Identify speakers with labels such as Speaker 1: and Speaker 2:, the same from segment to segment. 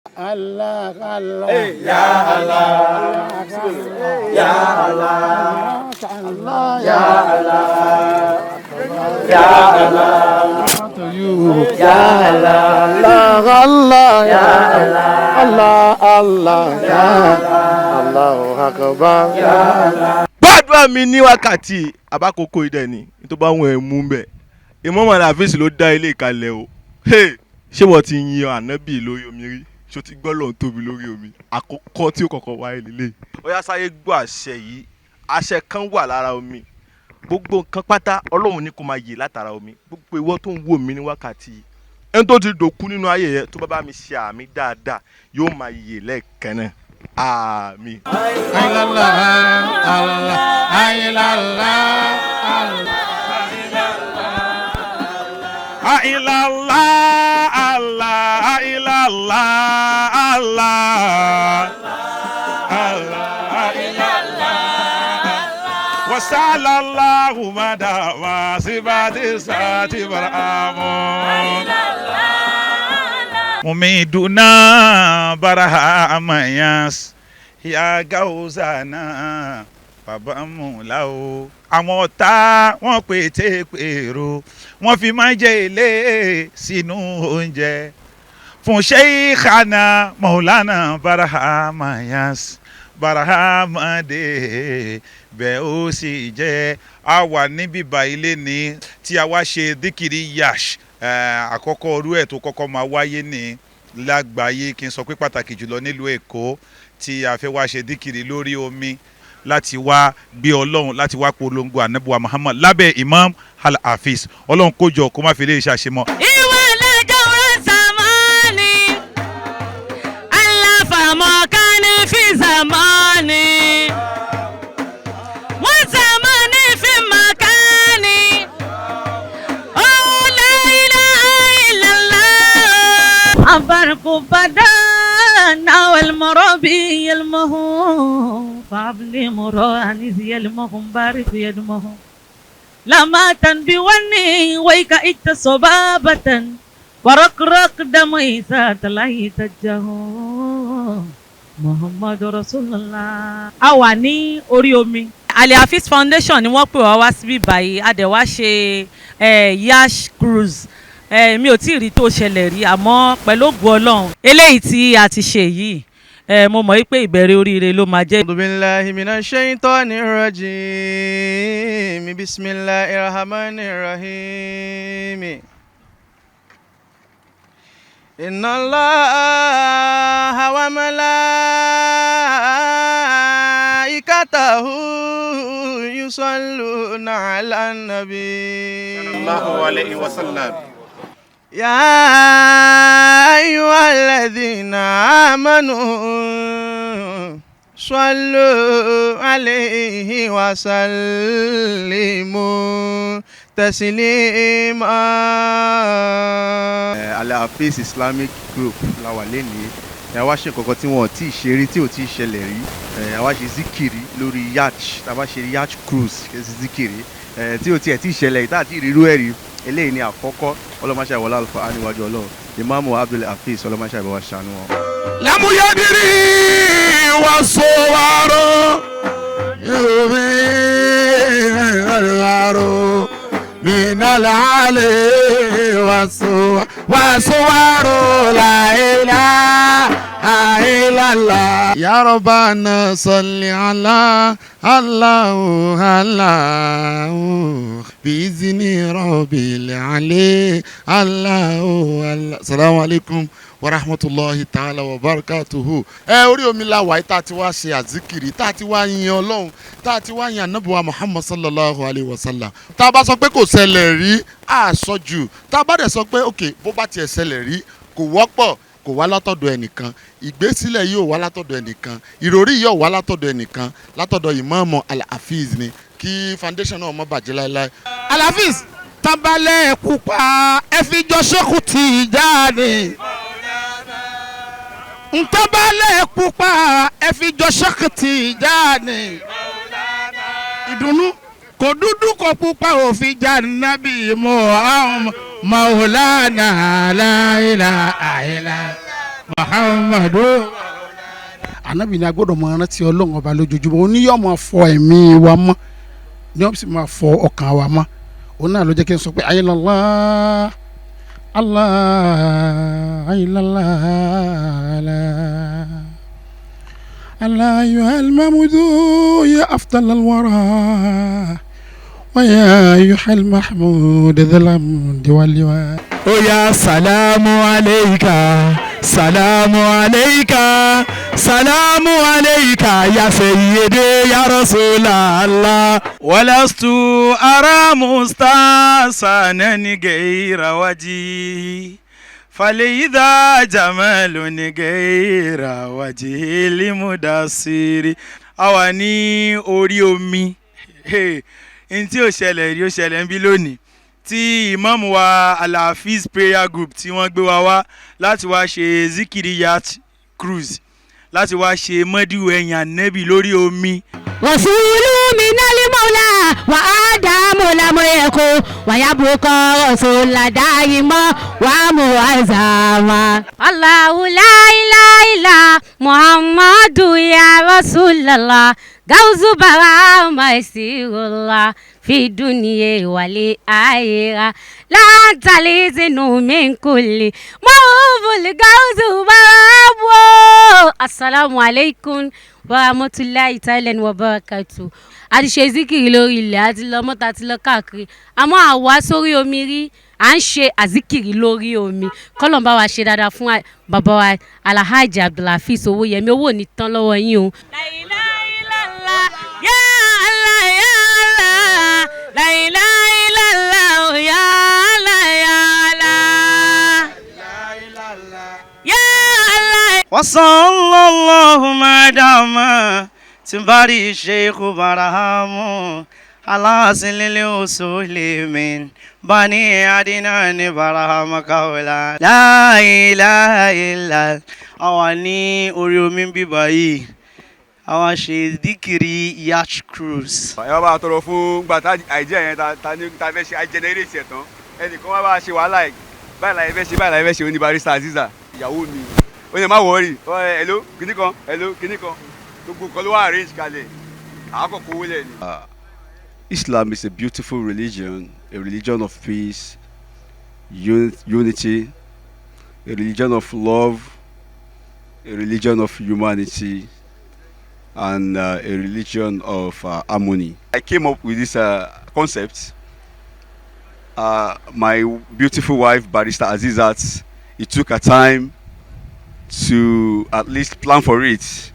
Speaker 1: Allah Allah.
Speaker 2: Ya Allah. Ya Allah.
Speaker 1: Allah.
Speaker 2: Ya Allah. Ya Allah.
Speaker 1: To you.
Speaker 2: Ya Allah.
Speaker 1: Allah Allah.
Speaker 2: Ya Allah.
Speaker 1: Allah Allah. Ya Allahu Akbar.
Speaker 2: Ya Allah.
Speaker 3: Gbàdúrà mi ní wákàtí àbákòókò idẹ ni tó bá wọn ẹ mú bẹ. Imam Al-Hafiz ló dá ilé ìkalẹ̀ o. Hey, ṣé wọ́n ti yin ànábì lórí omi rí? Ṣó ti gbọ́ lọ́n tóbi lórí omi? Àkọ́kọ́ tí ó kọ́kọ́ wáyé lélẹ̀. Ó yá, sáyé gbọ́ àṣẹ yìí. Àṣẹ kan wà lára omi. Gbogbo nǹkan pátá Ọlọ́run ní kó máa yè látara omi. Gbogbo ìwọ tó ń wò mí ní wákàtí yìí, ẹni tó ti dòkú nínú ayé yẹn, tó bá bá mi ṣe àmì dáadáa, yóò máa yè lẹ́ẹ̀kan náà. Àmín.
Speaker 1: Allah Allah. Allah Allah.
Speaker 4: Illallah Allah illallah Allah Allah illallah wasalallahu mada wa sibati sati baramu mumiduna barahamayas ya gauzana bàbá mùlá o. Àwọn ọ̀tá wọn pète pèrò, wọ́n fi májèlé sínú oúnjẹ fún Sheikhana Maulana Barahamayas Barahamade bẹ́ẹ̀ ó sì jẹ́. A wà níbí báyìí lẹ́ni tí a wá ṣe díkìrì yash àkọ́kọ́ orú ẹ̀ tó kọ́kọ́ máa wáyé ní lágbàáyé, kí n sọ pé pàtàkì jùlọ nílùú Èkó, tí a fẹ́ wá ṣe díkìrì lórí omi láti wá gbé Ọlọ́run, láti wá polongo anabuwa Muhammad lábẹ́ Imam Al-Hafiz. Ọlọ́run kó jọ kó má fi lè ṣàṣemọ́.
Speaker 5: Ìwọ lọ́jọ́ zamani, aláfàmọ́kánì fi zamani, wọ́n zamani fi makani, ó la ilaha illallah. أفرق بدانا والمربي المهو فعبلي مراني يلمهم بارك يدمهم لما تنبيوني ويك إت صبابة ورقرق دمي ذات لا تجهو محمد رسول الله. A wà ní orí omi. Al-Hafiz Foundation ni wọ́n pè wá wá síbí báyìí. A dẹ̀ wá ṣe yacht cruise. Mi ò tí ì rí tó ṣẹlẹ̀ rí, àmọ́ pẹ̀lú ògùn Ọlọ́run, eléyìí tí a ti ṣe yìí, mo mọ̀ wípé ìbẹ̀rẹ̀ oríire ló máa jẹ́.
Speaker 6: أعوذ بالله من الشيطان الرجيم. بسم الله الرحمن الرحيم. إن الله وملائكته يصلون على النبي
Speaker 7: الله عليه وسلم.
Speaker 6: يا أيها الذين آمنوا صلوا عليه وسلموا تسليما.
Speaker 7: Al-Hafiz Islamic Group la wà lénìí. Ẹ wá ṣe nǹkan kan tí wọn ò tí ì ṣe rí, tí ò tí ì ṣẹlẹ̀ rí. Ẹ wá ṣe zikiri lórí yacht, tá a bá ṣe yacht cruise, ṣe zikiri tí ò tiẹ̀ tí ì ṣẹlẹ̀, tá a ti rírú ẹ̀ rí. Eléyìí ni àkọ́kọ́. Ọlọ́mọṣẹ́ ìwọlá alfa níwájú Ọlọ́run, Ìmáàmù Abdul Hafiz, ọlọ́mọṣẹ́ ìbáwá ṣàánú wọn.
Speaker 4: Lamuyadiri wasowaro yomi minalale waso wasowaro la ilaha illallah.
Speaker 1: يا ربنا صل على الله الله بإذن رب العلي الله الله. السلام عليكم ورحمة الله تعالى وبركاته. Ẹ orí omi la wà yìí, tá a ti wá ṣe àzíkiri, tá a ti wá yin Ọlọ́run, tá a ti wá yin anabuwa Muhammad sallallahu alayhi wa sallam. Tá a bá sọ pé kò ṣẹlẹ̀ rí, àsọ jù. Tá a bá dẹ̀ sọ pé ok, bó bá tiẹ̀ ṣẹlẹ̀ rí, kò wọ́pọ̀, kò wá látọ̀dọ̀ ẹnìkan. Ìgbésílẹ̀ yóò wá látọ̀dọ̀ ẹnìkan, ìròrí yóò wá látọ̀dọ̀ ẹnìkan, látọ̀dọ̀ Ìmáàmù Al-Hafiz ni. Kí foundation náà má bàjẹ́ láéláé.
Speaker 8: Al-Hafiz tabalẹ̀ pupa, ẹ fi jọ Ṣékù Tìjàní. Ntabalẹ̀ pupa, ẹ fi jọ Ṣékù Tìjàní. Ìdùnnú kò dúdú, kò pupa, ò fi já nábì Muhammad Maulana la ilaha illa. Muhammadu. Ànábì ni a gbọ́dọ̀ máa rántí Ọlọ́run ọba lójoojúmọ́. Ó ní yóò máa fọ ẹ̀mí wa mọ́, ní ó sì máa fọ ọkàn wa mọ́. Òun náà ló jẹ́ kí n sọ pé ayélujára Allah ayélujára Allah ayyuhal mamdu ya afdal alwara wa ya ayyuhal mahmud dhal hamdi wal liwa.
Speaker 6: Oya salamu aleika, salamu aleika, salamu aleika ya sayyidi ya Rasulallah. Walastu ara mustasanan gaira waji falidha jamalun gaira waji limudasiri. A wà ní orí omi, n tí ó ṣẹlẹ̀ rí ó ṣẹlẹ̀ ń bí lónìí tí ìmáàmù wa Alhafiz prayer group tí wọ́n gbé wa wá láti wá ṣe zikiri yacht cruise, láti wá ṣe mọ́díwò ẹ̀yìn ànẹ́bì lórí omi.
Speaker 9: Rasulu minal maula wa adamu lam yakun wa yabqa rasula daima wa muazzama. Allahu la ilaha illa Muhammadu ya Rasulallah gauzu bara maisirullah fi dunya wal akhirah la talizinu min kulli mawful gauzu bara. Assalamu alaikum warahmatullahi ta'ala wa barakatuh. A ti ṣe zikiri lórí ilẹ̀, a ti lọ mọ́ta, a ti lọ káàkiri, àmọ́ àwa sórí omi rí, à ń ṣe àzikiri lórí omi. Kọ́lọ́n bá wa ṣe dáadáa fún bàbá wa Alhaji Abdulhafiz Owóyẹmí, owó ò ní tán lọ́wọ́ yín o.
Speaker 5: La ilaha illallah, ya Allah, ya Allah. La ilaha illallah, ya Allah, ya Allah. Ya Allah.
Speaker 6: وصلى الله ما دام تباري الشيخ برهام على سل الوصول من بني عدنان برهام قولا لا إله إلا. Àwa ní orí omi bíbá yìí, àwa ṣe zikiri yacht cruise.
Speaker 3: Ẹ wá bá a tọrọ fún gbàtà àìjẹ́ yẹn ta ní ta fẹ́ ṣe àìjẹnẹrétì ẹ̀ tán, ẹnìkan wá bá a ṣe wàhálà ẹ̀ báyìí láyé fẹ́ ṣe, báyìí láyé fẹ́ ṣe. Oní barista Aziza ìyàwó mi, ó ní má wọrí, hello kìnnì kan, hello kìnnì kan, gbogbo nǹkan ló wà arrange kalẹ̀, àákọ́kọ́ owó lẹ̀ ni.
Speaker 7: Islam is a beautiful religion, a religion of peace, unity, a religion of love, a religion of humanity, and a religion of harmony. I came up with this concept. My beautiful wife, Barrister Azizat, it took her time to at least plan for it.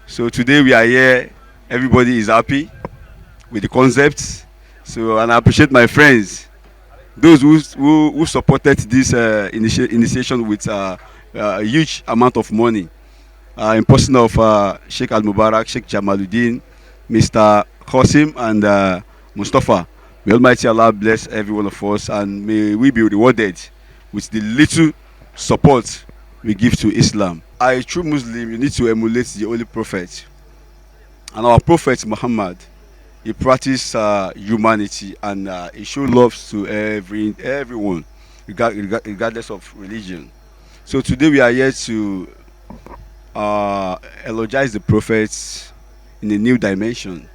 Speaker 7: So today we are here, everybody is happy with the concept. So, and I appreciate my friends, those who supported this initiation with a huge amount of money. In person of Sheikh Al Mubarak, Sheikh Jamaluddin, Mr. Qasim, and Mustafa. May Almighty Allah bless every one of us, and may we be rewarded with the little support we give to Islam. As a true Muslim, you need to emulate the Holy Prophet. And our Prophet Muhammad, he practiced humanity, and he showed love to everyone, regardless of religion. So today we are here to eulogize the prophets in a new dimension.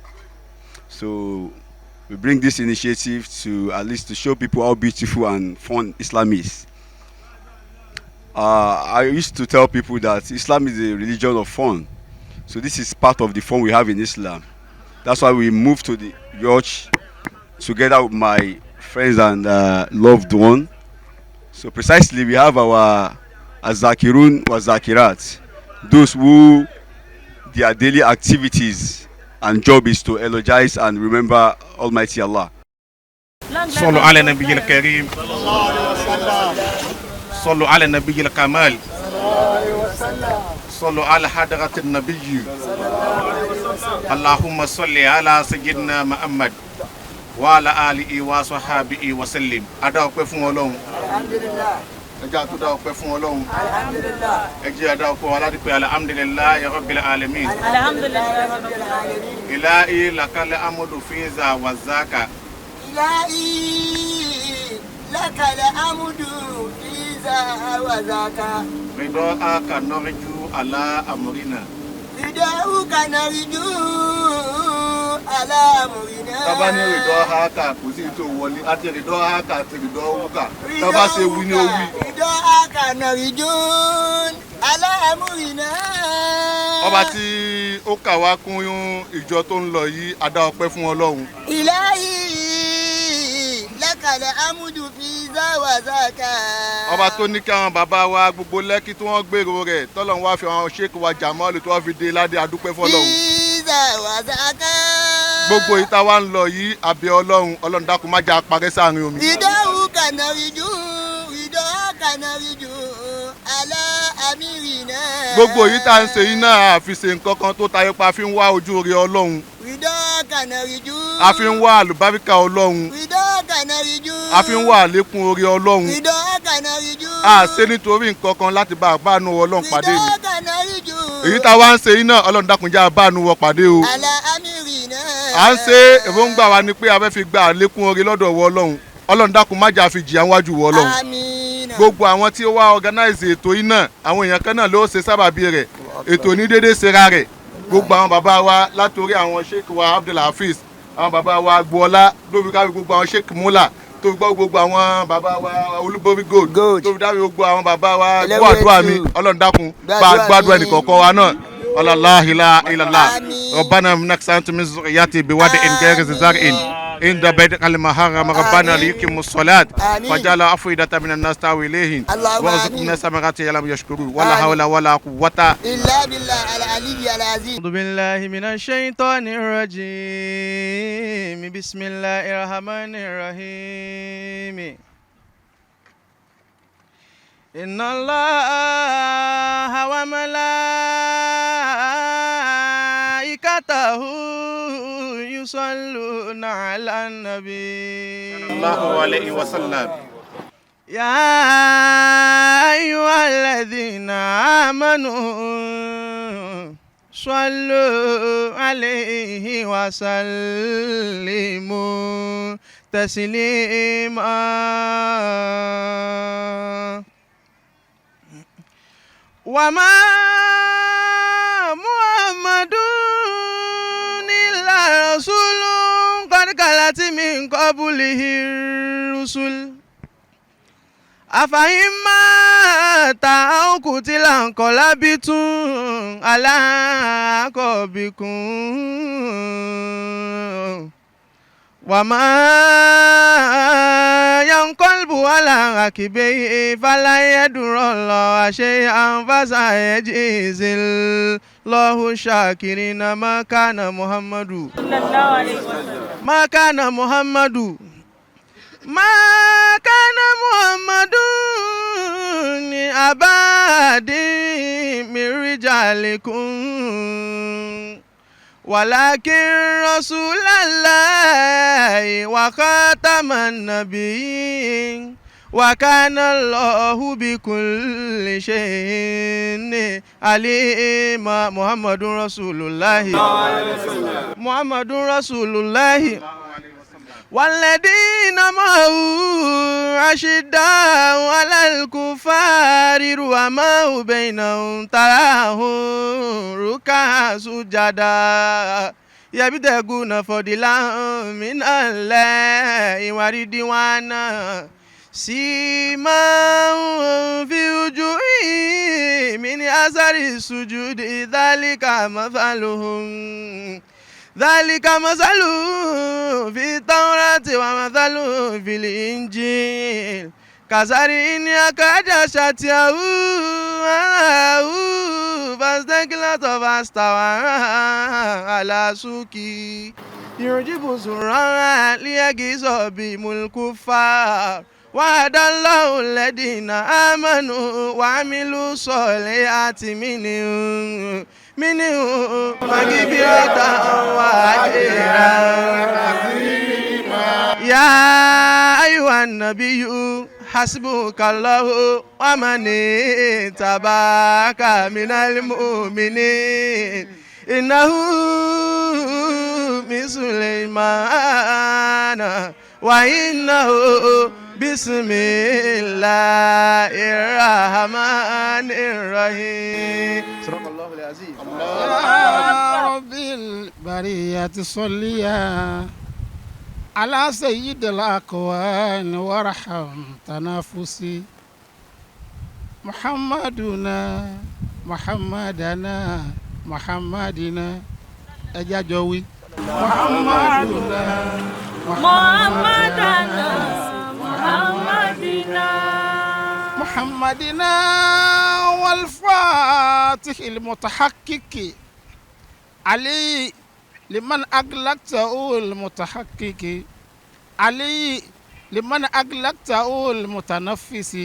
Speaker 7: So we bring this initiative to at least to show people how beautiful and fun Islam is. I used to tell people that Islam is a religion of fun. So this is part of the fun we have in Islam. That's why we moved to the yacht together with my friends and loved one. So precisely we have our Azakirun wa Zakirat, those who their daily activities and job is to eulogize and remember Almighty Allah.
Speaker 4: صلوا على النبي الكريم، صلوا على النبي الكمال، صلوا على حضرة النبي. اللهم صل على سيدنا محمد وعلى آله وصحبه وسلم. A dá ọpẹ́ fún Ọlọ́run. Ẹ jẹ́ a tún dá ọpẹ́ fún Ọlọ́run. Ẹ jẹ́ a dá ọpẹ́ wa láti pé alhamdulillahi rabbil alamin.
Speaker 5: Alhamdulillahi rabbil alamin.
Speaker 4: Ilahi lakal amdu fi za wa zaka.
Speaker 10: Ilahi lakal amdu fi za wa zaka. رضاك نرجو على أمرنا.
Speaker 11: رضاك نرجو على أمرنا.
Speaker 10: Tábà ní rìdọ́ haka kò sí tó wọlé àti rìdọ́ haka àti rìdọ́ wúkà tábà ṣe wí ní ó wí.
Speaker 11: رضاك نرجو على أمرنا.
Speaker 10: Ọba tí ó kà wá kún ìjọ tó ń lọ yìí, a dá ọpẹ́ fún Ọlọ́run.
Speaker 11: إلهي لك الحمد في ذا وذاك.
Speaker 10: Ọba tó ní kí àwọn bàbá wa gbogbo Lẹ́kí tí wọ́n gbèrò rẹ̀ tọ́lọ́run wá fi àwọn ṣéèkì wa Jàmọ́ọ̀lù tí wọ́n fi dé ládé, a dúpẹ́ fọ́lọ́run.
Speaker 11: في ذا وذاك.
Speaker 10: Gbogbo ìta wa ń lọ yìí, àbẹ̀ Ọlọ́run, Ọlọ́run dákun má jẹ́ a parẹ́ sáàrin omi.
Speaker 11: رضاك نرجو رضاك نرجو على أمرنا.
Speaker 10: Gbogbo èyí tá à ń ṣe yìí náà, àfi ṣe nǹkan kan tó tayọ pa, fi ń wá ojú rere Ọlọ́run,
Speaker 11: رضاك نرجو.
Speaker 10: a fi ń wá àlùbáríkà Ọlọ́run,
Speaker 11: رضاك نرجو.
Speaker 10: a fi ń wá àlékún oore Ọlọ́run.
Speaker 11: رضاك نرجو.
Speaker 10: A ṣe nítorí nǹkan kan láti bá àbánu Ọlọ́run pàdé ni.
Speaker 11: رضاك نرجو.
Speaker 10: Èyí tá a wá ń ṣe yìí náà, Ọlọ́run dákun jẹ́ àbánu wọ pàdé o.
Speaker 11: على أمرنا.
Speaker 10: À ń ṣe èròǹgbà wa ni pé a fẹ́ fi gba àlékún oore lọ́dọ̀ wọ Ọlọ́run. Ọlọ́run dákun má jẹ́ a fi jìyà wájú wọ Ọlọ́run.
Speaker 11: Àmín.
Speaker 10: Gbogbo àwọn tí ó wá organize ètò yìí náà, àwọn èèyàn kan náà ló ṣe sábàbí rẹ̀, ètò ní déédéé ṣera rẹ̀. Gbogbo àwọn bàbá wa, látòrí àwọn sheikh wa Abdulhafiz, àwọn bàbá wa Agboola, lórí káwé gbogbo àwọn sheikh Mula tó fi gbọ́, gbogbo àwọn bàbá wa Olúborí Gold tó fi dáwé, gbogbo àwọn bàbá wa gbọ́ àdúrà mi, Ọlọ́run dákun bá a gbàdúrà ẹnìkọ̀ọ̀kan wa náà. Ọlọ́lá ilá ilàlá ربنا إنك سأنت من ذريتي بواد غير ذي زرع عند بيتك المحرم ربنا ليقيموا الصلاة فجعل أفئدة من الناس تهوي إليهم وارزقهم من الثمرات لعلهم يشكرون ولا حول ولا قوة
Speaker 11: إلا بالله العلي العظيم.
Speaker 6: أعوذ بالله من الشيطان الرجيم، بسم الله الرحمن الرحيم. إن الله وملائكته يصلون على النبي
Speaker 10: صلى الله عليه وسلم.
Speaker 6: يا أيها الذين آمنوا صلوا عليه وسلموا تسليما. وما محمد إلا رسول قد خلت من قبله الرسل أفإن مات أو قتل انقلبتم على أعقابكم وما ينقلب على عقبيه فلن يضر الله شيئا فسيجزي الله الشاكرين. ما كان محمد ما كان محمد ما كان محمد أبا أحد من رجالكم ولكن رسول الله وخاتم النبيين وكان الله بكل شيء عليما. محمد رسول الله، محمد رسول الله والذين معه أشداء على الكفار رحماء بينهم تراهم ركعا سجدا يبتغون فضلا من الله ورضوانا سيماهم في وجوههم من أثر السجود ذلك مثلهم في التوراة ومثلهم في الإنجيل كزرع أخرج شطأه فاستغلظ فاستوى على سوقه يعجب الزراع ليغيظ بهم الكفار وعد الله الذين آمنوا وعملوا الصالحات منهم مغفرة وأجرا عظيما. يا أيها النبي حسبك الله ومن اتبعك من المؤمنين إنه من سليمان وإنه
Speaker 7: بسم الله الرحمن الرحيم. صدق الله العظيم.
Speaker 8: يا رب البرية صليا على سيد الأكوان وارحم تنافسي محمدنا محمدنا محمدنا أجاجوي محمدنا
Speaker 5: محمدنا محمدنا
Speaker 8: محمدنا والفاتح المتحقق علي لمن أغلقته المتحقق علي لمن أغلقته المتنفس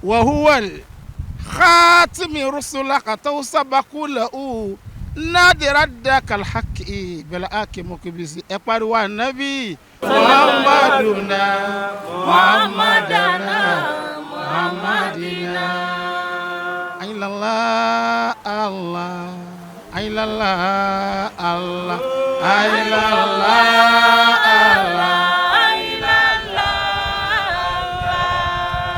Speaker 8: وهو الخاتم رسلك توسبق له نادر ردك الحق بلاك مكبس اقروا النبي محمدنا محمدنا محمدنا إلا الله الله إلا الله الله إلا الله الله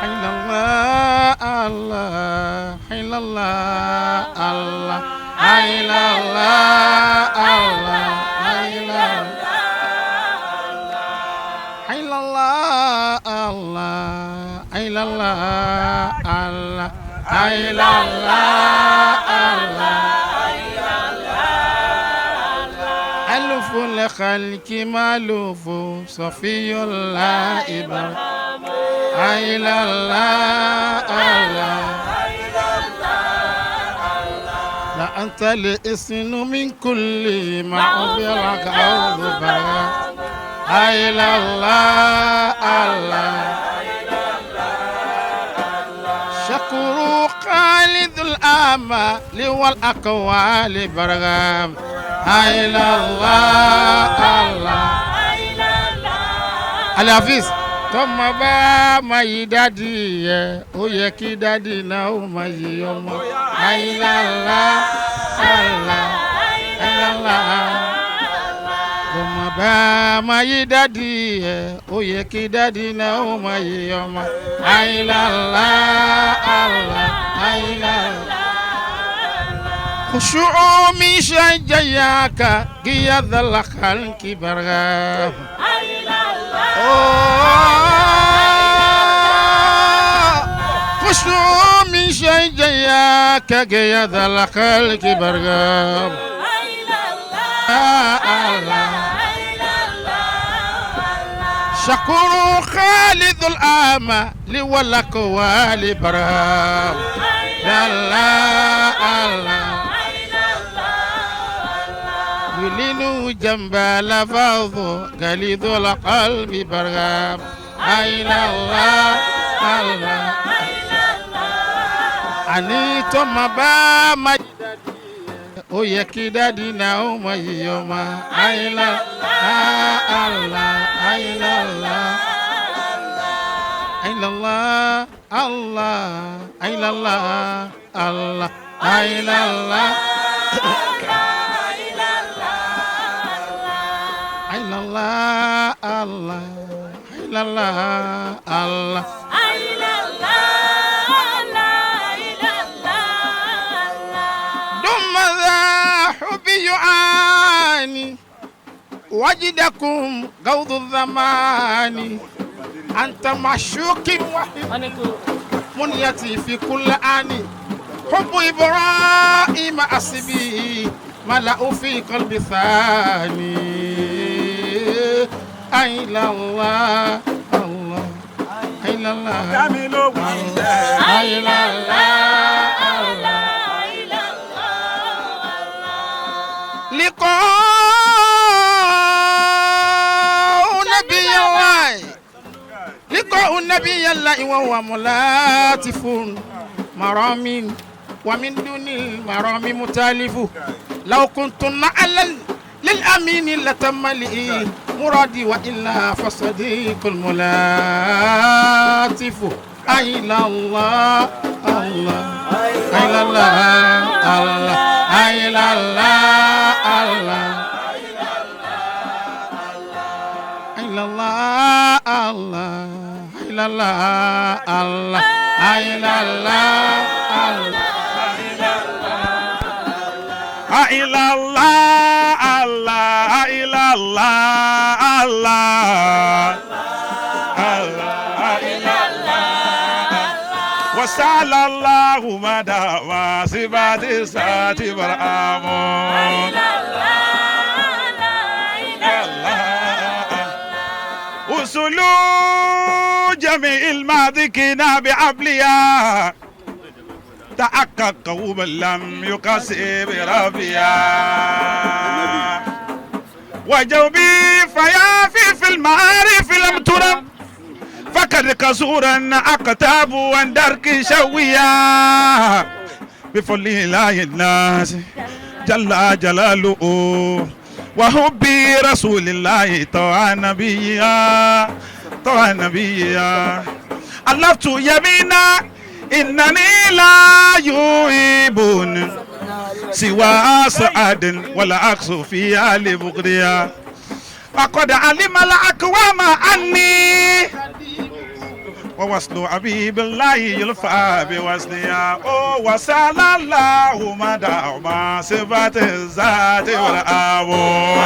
Speaker 8: إلا الله الله إلا الله الله إلا الله الله إلا الله الله إلا الله الله إلا الله الله ألف الخلق مألوف صفي الله إبراهيم إلا الله الله لا أنت الإسن من كل ما عبرك أو برا إلا الله الله شكر خالد الآمال والأقوال برغام إلا الله الله Al-Hafiz tọmọ bá máa yí dádì yẹ ó yẹ kí dádì náà ó máa yí ọmọ àìlàlá àlà àìlàlá tọmọ bá máa yí dádì yẹ ó yẹ kí dádì náà ó máa yí ọmọ àìlàlá àlà àìlàlá. خشوع من شجياك قياد الخلق برغام خشوع من شجياك قياد الخلق برغام شكور خالد الآمال والأقوال برهام لا لا الله يلين جنب لفظ غليظ القلب برغام إلى الله الله àní tọ́mọ bá má ó yẹ kí dádì náà ó mọ yìí ọmọ àìlá àlá àìlá àìlá àlá àìlá àlá àìlá àìlá àlá àìlá àlá. دم ذا حب يعاني وجدكم غوض الزمان أنت معشوق وحب منيتي في كل آن حب إبراهيم أسبي ملأ في قلبي ثاني أين الله الله أين الله أين الله الله لقاء نبي الله لقاء النبي الله وهو ملاتف مرام ومن دون المرام متالف لو كنت نعلا للأمين لتم لي مرادي وإلا فصديق الملاتف أين الله الله أين الله الله أين الله الله أين الله الله
Speaker 1: Illallah Allah Illallah Allah
Speaker 4: Illallah Allah Illallah Allah Allah Illallah وسأل الله مدى وصفات الذات والأمر وصلوا جميع الماضي بعبليا تحقق قوما لم يقص بربيا وجوبي فيافي في المعارف لم ترم فقد كسورا أقتاب وندرك شويا بفضل الله الناس جل جلاله وحبي رسول الله طوى نبيا طوى نبيا ألفت يمينا إنني لا يهيبون سوى سعد ولا أقص في آل بغريا فقد علم الأقوام أني ووصل حبيب الله يلفى بوصليا وصل الله مدى ما صفات الذات والأبو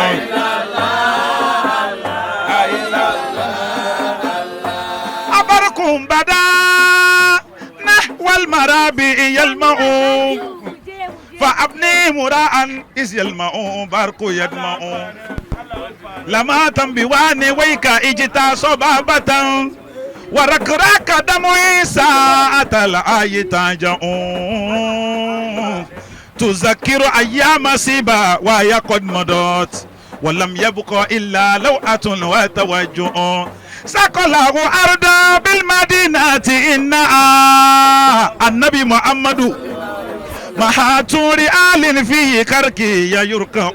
Speaker 4: أبركم بدا نحو المرابع يلمع فأبني مراء إذ يلمع برق يدمع لما تنبواني ويكا إجتا صبابة وركراك دموي ساعة الآي تجعون تذكر أيام سيبا وهي قد مضت ولم يبق إلا لوعة وتوجع سقله أرضا بالمدينة إن النبي محمد محاتور آل فيه كركي يركع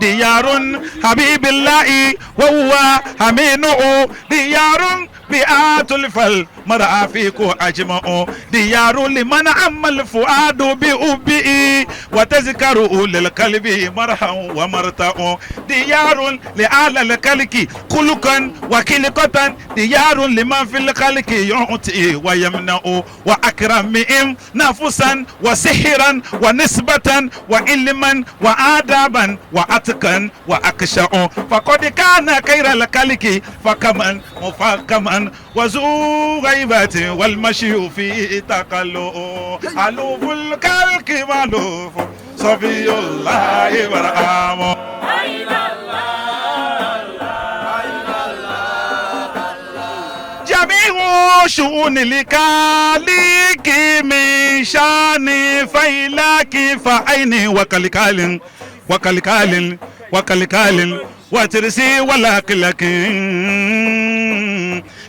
Speaker 4: ديار حبيب الله وهو أمينه ديار بيئات الفل مرافق أجمع ديار لمن عم الفؤاد بأبئي وتذكر للقلب مرحا ومرتع ديار لآل الكلك خلقا وخلقة ديار لمن في الخلق يعطي ويمنع وأكرمهم نفسا وسحرا ونسبة وعلما وآدابا وأتقا وأخشع فقد كان خير الخلق فكمن مفكما وذو غيبة والمشي فيه تقلع ألوف الكلك مالوف صفي الله برحمه جميع شؤون الكالك من شان فيلك فعيني وكالكال وكالكال وكالكال وترسي ولاكلك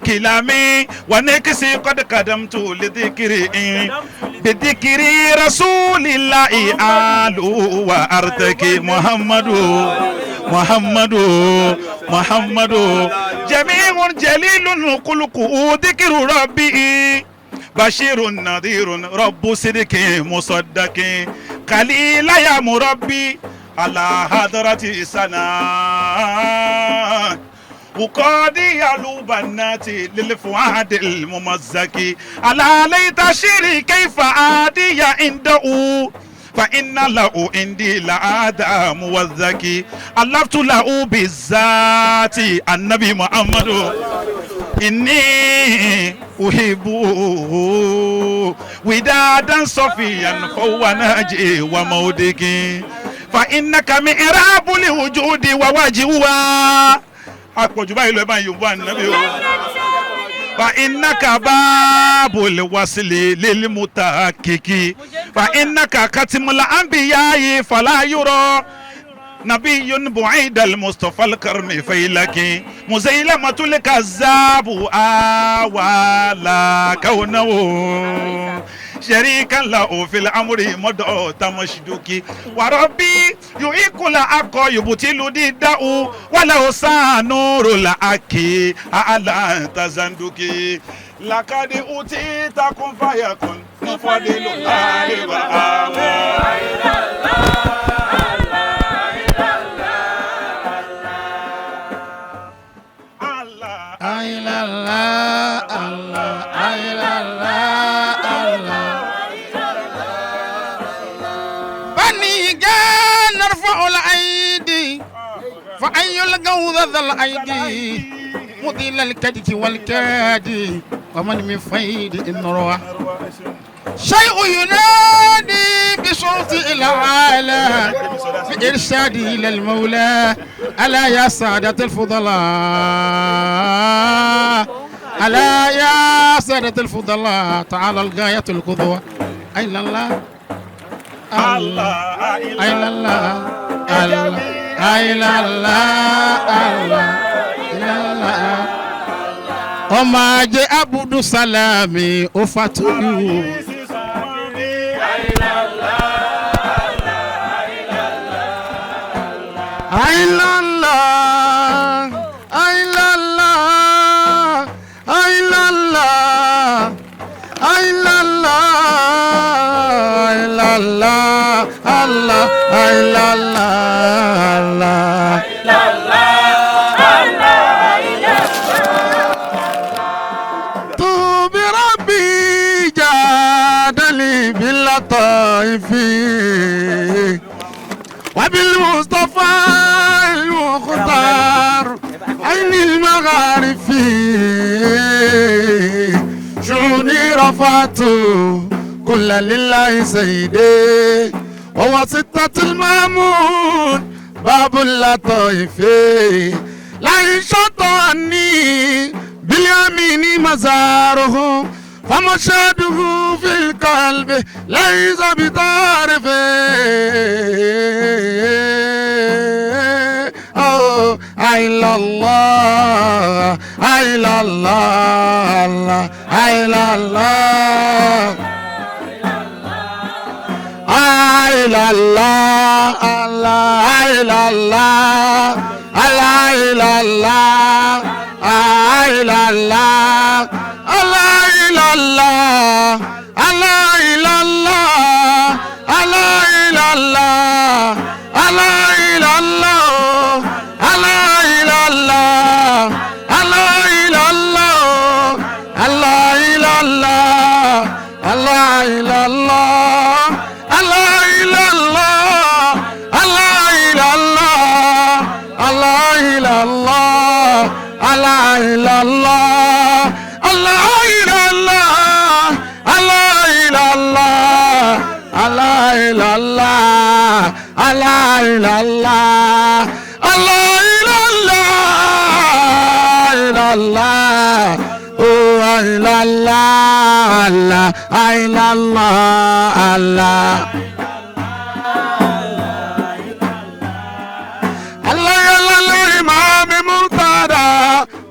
Speaker 4: كلامي ونكسي قد قدمت لذكري بذكر رسول الله آل وأرتكي محمد محمد محمد جميع جليل خلقه ذكر ربي بشير نذير رب صدق مصدق قليل يا مربي على حضرة سنة وقاضي البنات للفؤاد الممزق على ليت شيري كيف عادي عنده فإن له عندي لعادة موزكي ألفت له بالذات النبي محمد إني أحبه ودادا صفيا فهو ناجي ومودك فإنك مئراب لوجودي ووجهها àpọ̀jù báyìí lọ ẹ bá ń yorùbá nàbí o. fa innaka babul wasili lil mutahakkiki fa innaka katimul anbiya'i fala yura nabiyyun bu'idal mustafa al-karmi faylaki muzailamatul kazzabu awala kaunahu شريكا له في الأمر مدعو تمشدك وربي يؤكل أقو يبتل ديده ولو سانور الأكي أعلى تزندك لقد أوتيت كن فيكن مفضل الله وآمين.
Speaker 1: الله رفيع الأيدي فأي الجوذ ذا الأيدي مضل الكدك والكادي ومن من فيد النروى شيء ينادي بصوت العالى بإرشاده إلى المولى ألا يا سادة الفضلاء ألا يا سادة الفضلاء تعالى الغاية القدوة أين الله الله أين الله الله أين الله الله الله ọmọ ajé abudu salami ó fatuyu. Àìlàlá àìlàlá àìlàlá àìlàlá àìlàlá àlá àìlàlá àlá. طوب ربي جاد لي باللطائف وبالمصطفى المختار عين المغارف شؤوني رفعت كل لله سيدي وواسطة المامون باب اللطائف لا يشط عني باليمين مزاره فمشهده في القلب ليس بطارف أو إلا الله إلا الله إلا الله إلا الله إلا الله إلا الله إلا الله لا إله إلا الله لا إله إلا الله لا إله إلا الله لا إله إلا الله لا إله إلا الله لا إله إلا الله لا إله إلا الله لا إله إلا الله لا إله إلا الله لا إله إلا الله لا إله إلا الله لا إله إلا الله لا إله إلا الله لا إله إلا الله لا إله إلا الله إلا الله لا إله إلا الله الله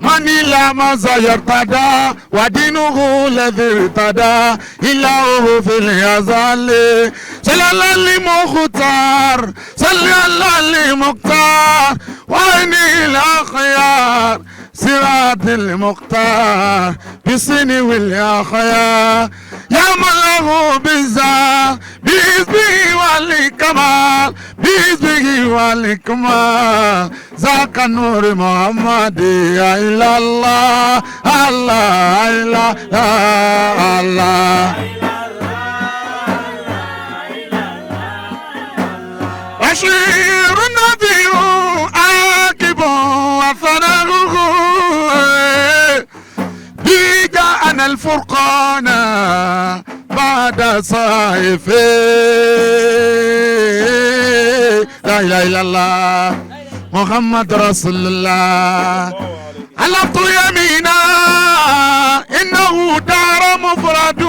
Speaker 1: من إلى ما يرتدى ودينه الذي ارتدى إلهه في الأزل صلى على المختار صلى على المختار وعيني الأخيار صراط المختار بالسن والأخيار يا من له بالزار بإذنه والكمال بإذنه والكمال ذاك النور محمد يا إلا الله الله إلا الله بشير نذير عاقب وثناؤه جاءنا الفرقان بعد صيف لا إله إلا الله محمد رسول الله حلفت يمينا إنه دار مفرد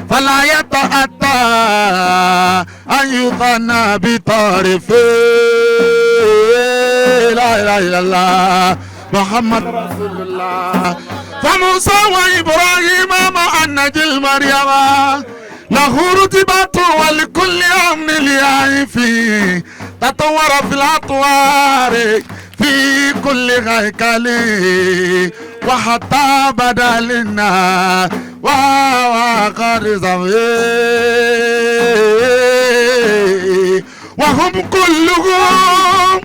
Speaker 1: فلا يتأتى أن يثنى بطرف لا إله إلا الله محمد رسول الله فموسى وإبراهيم مع النجل مريم له رتبة ولكل أمن ليعيف تطور في الأطوار في كل هيكل وحتى بدا للناس وقد وهم كلهم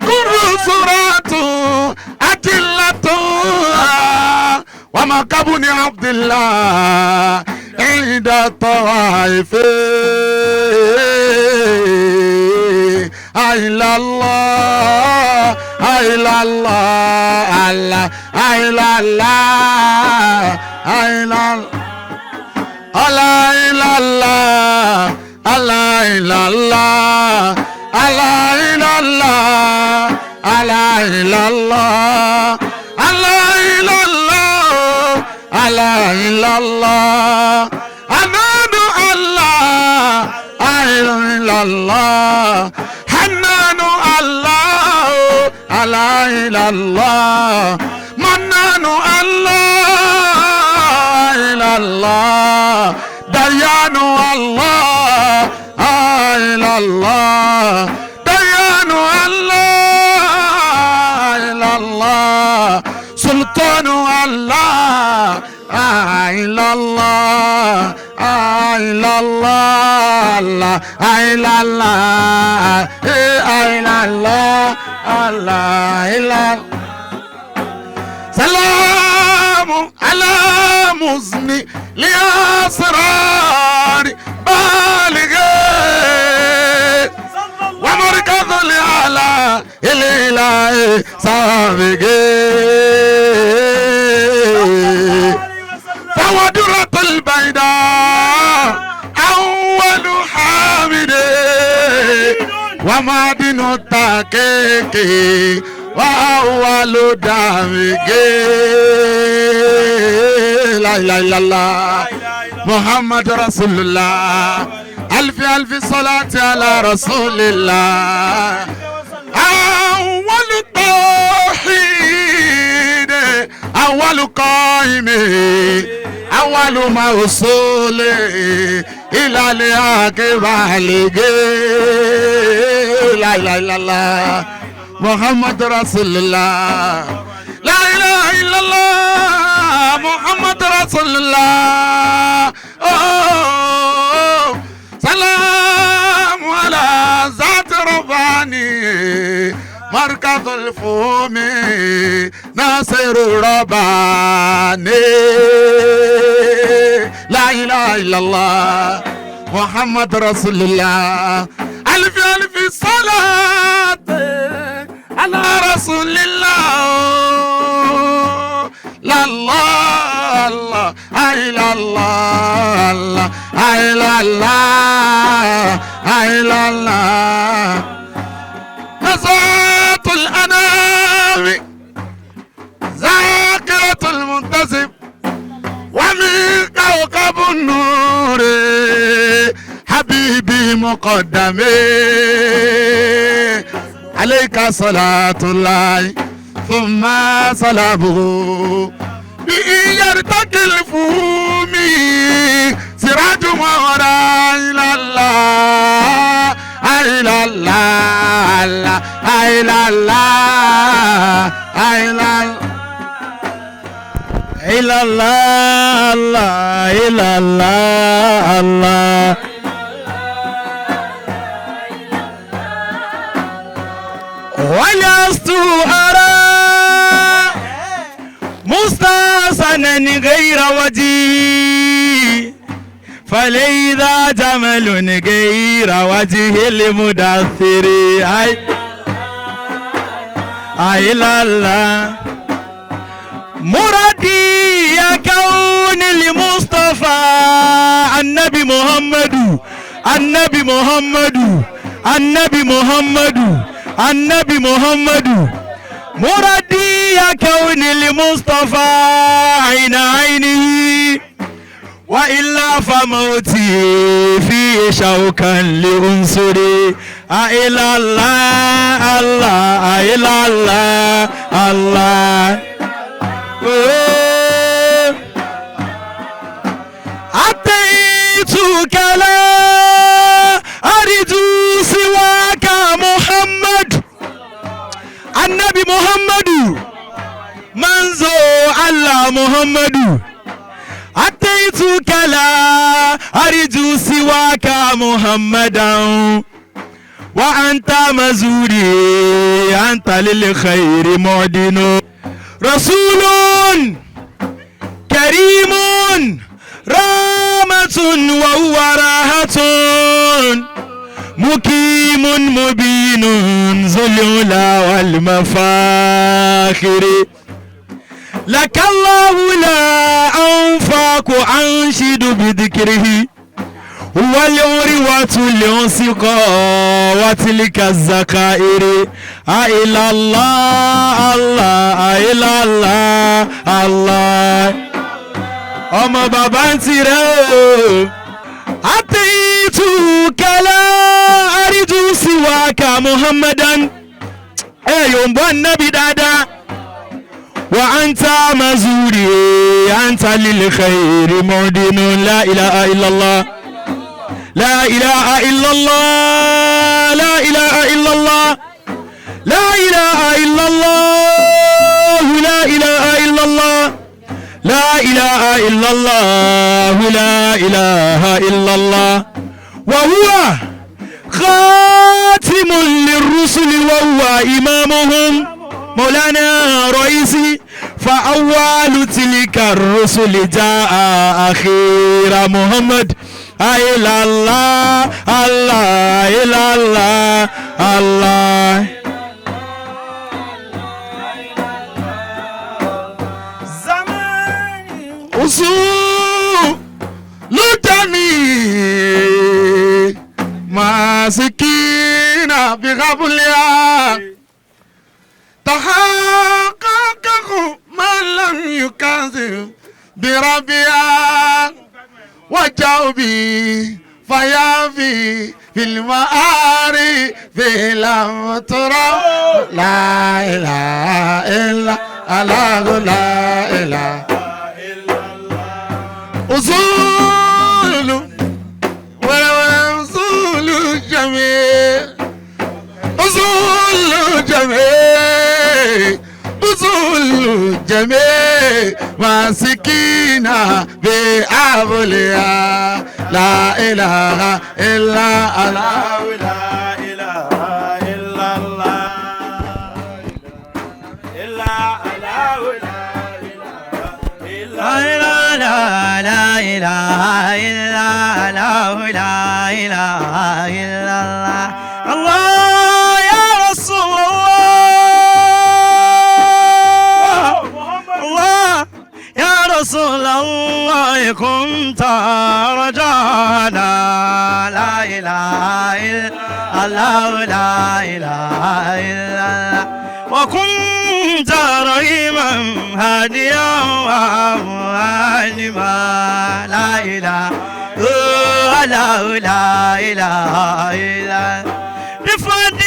Speaker 1: كل صورة أدلة وما كبني عبد الله عند الطوائف Illallah Allah illallah illallah Allah illallah Allah illallah Allah illallah Allah illallah Allah illallah Allah illallah Anadu Allah illallah Hannanu Allah Allah illallah Mannanu Allah illallah Dayanu Allah illallah Dayanu Allah illallah Sultanu Allah illallah illallah illallah illallah Allah illallah Salamu ala muzni li asrar baligh wa markaz li ala ilahi sabiq فودرة البيداء أول حامد ومعدن التحقيق وأول دامج لا إله إلا الله محمد رسول الله ألف ألف صلاة على رسول الله أول توحيد أول قائم أول موصول إلى الأكبر لا إله إلا الله محمد رسول الله لا إله إلا الله محمد رسول الله سلام على ذات رباني مركز الفهم ناصر رباني لا إله إلا الله محمد رسول الله ألف ألف صلاة على رسول الله لا الله الله إلا الله الله إلا الله إلا الله نزعة الأنام ذاكرة المنتسب ومن كوكب النور حبيبي مقدمي عليك صلاة الله ثم سلامه به يرتقي الفهم سراج وراء إلى الله إلى الله إلى الله إلى
Speaker 6: الله إلى الله الله ولست أرى مستحسنا غير وجهي فليس جمل غير وجه المدثر أي أي لا لا مرادي يا كون المصطفى النبي محمد النبي محمد النبي محمد النبي محمد مرادي يا كون المصطفى عين عينه وإلا فموتي في شوكا لأنصري إلى الله الله إلى الله الله أتيتك لا أرجو سواك محمد النبي محمد منزو الله محمد أتيتك لا أرجو سواك محمدا وأنت مزوري أنت للخير معدن رسول كريم رامة وهو راحة مقيم مبين ذو العلا والمفاخر لك الله لا أنفاق أنشد بذكره والعروة الوثقى وتلك الذخائر إلى الله الله إلى الله الله ọmọ bàbá ń tirẹ̀ o. أتيتك لا أرجو سواك محمدا ẹ yòǹbọ̀ nábì dáadáa. وأنت مزوري أنت للخير معدن لا إله إلا الله لا إله إلا الله لا إله إلا الله لا إله إلا الله لا إله إلا الله لا إله إلا الله لا إله إلا الله وهو خاتم للرسل وهو إمامهم مولانا رئيسي فأول تلك الرسل جاء أخير محمد إلى الله الله إلى الله الله
Speaker 1: أصول جميع ماسكين بغبلها تحققه من لم يكذب بربها وجاوبي فيافي في المآري في لم ترى لا إله إلا الله لا إله أصول وأصول جميع أصول جميع أصول جميع ماسكينا بأبليا لا إله إلا الله
Speaker 6: لا إله إلا الله إلا الله لا لا لا إله إلا الله لا إله إلا الله الله يا رسول الله الله يا رسول الله كنت رجانا لا إله إلا الله لا إله إلا الله وكنت رحيما هاديا وعالما لا إله إلا لا إله إلا بفضل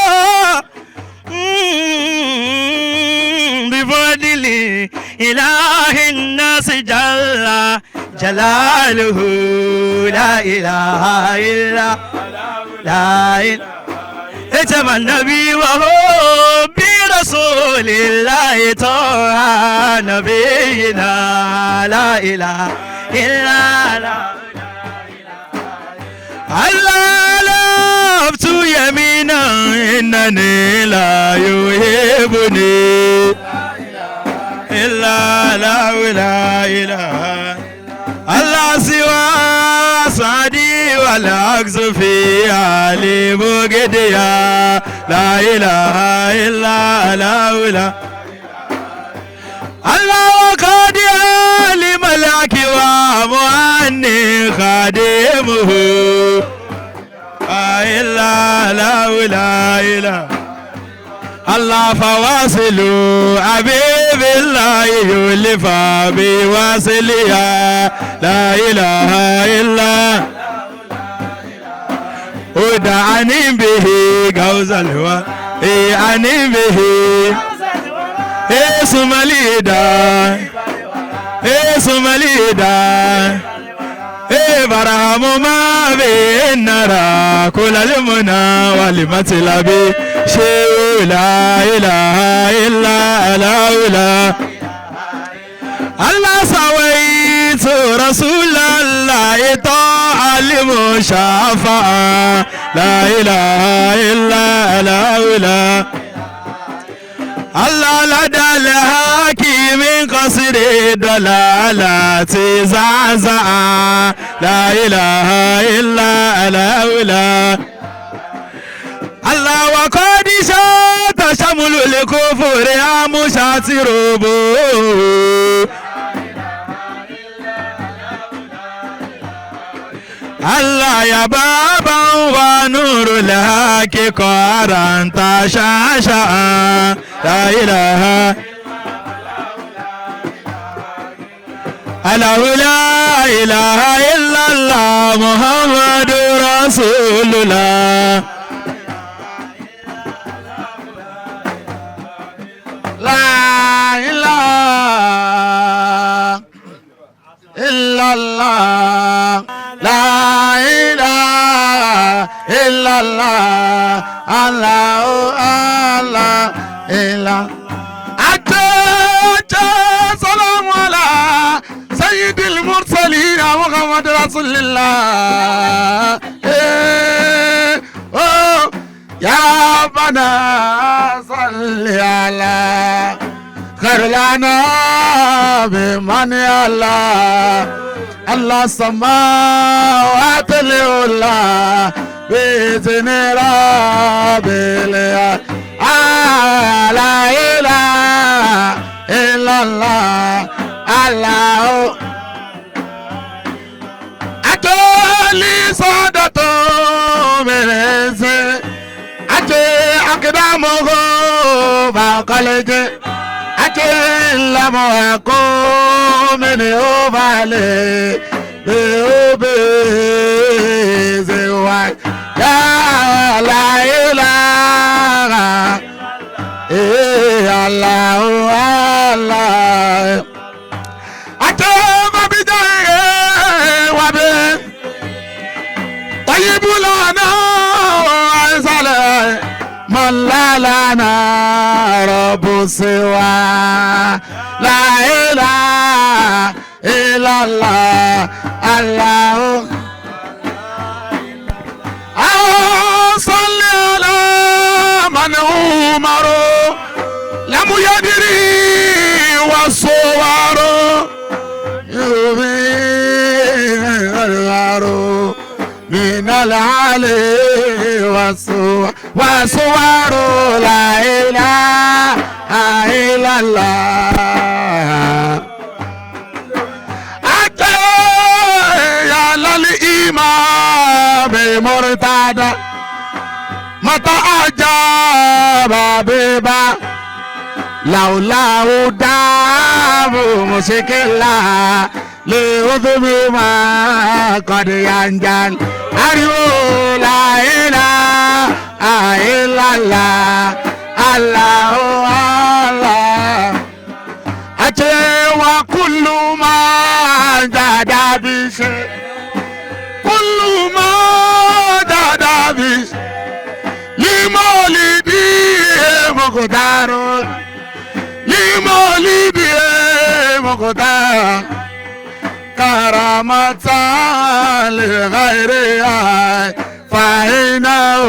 Speaker 6: إله بفضل إله الناس جل جلاله لا إله إلا لا إله اتم النبي وهو برسول الله طه نبينا لا إله إلا لا الله لفت يمينا إنني لا يهبني إلا لا لا إله الله سوى سعدي والعكس في علي بغديا لا إله إلا لا لا الله وقد علم لك وأني خادمه إلا لا لا إله الله فواصل حبيب الله يلف بواصلها لا إله إلا ودعني به غوز الهوى عني به اسم ليدا اسم ليدا برهم ما بين نرى كل المنى والمطلب شيء لا إله إلا لا لا الله سويت رسول الله طاعة المشافعة لا إله إلا لا لا الله لدى الحق من قصر الضلالة زعزع لا إله إلا الله الله وقد شات شمل الكفر مشاتربو الله يا بابا ونور الحق قارن تشاشا لا إله الله لا إله إلا الله محمد رسول الله
Speaker 1: لا إله إلا الله لا إله إلا الله الله الله إلا أتى سلام على سيد المرسلين محمد رسول الله يا ربنا صل على خير الأنام من الله الله السماوات العلى بإذن رب لا إله إلا الله الله أتولي صدته من أقدامه فقلت أتلم أقوم أوبالي بأوبي يا لا إله إلا الله الله أتم بجاه وبي طيب لنا من لا لنا رب سوى لا إله إلا الله الله صل على من عمر لم يدري والصور من العلي وصور لا إله إلا الله أتى يا للإمام مرتدى متى أجاب ببا لولا دام مشكلة لأذم ما قد ينجل أريو لا إله إلا الله الله الله أتي وكل ما زاد بشيء كل ما زاد بشيء لمولدي مقدار لمولدي مقدار كرامة لغيرها فإنه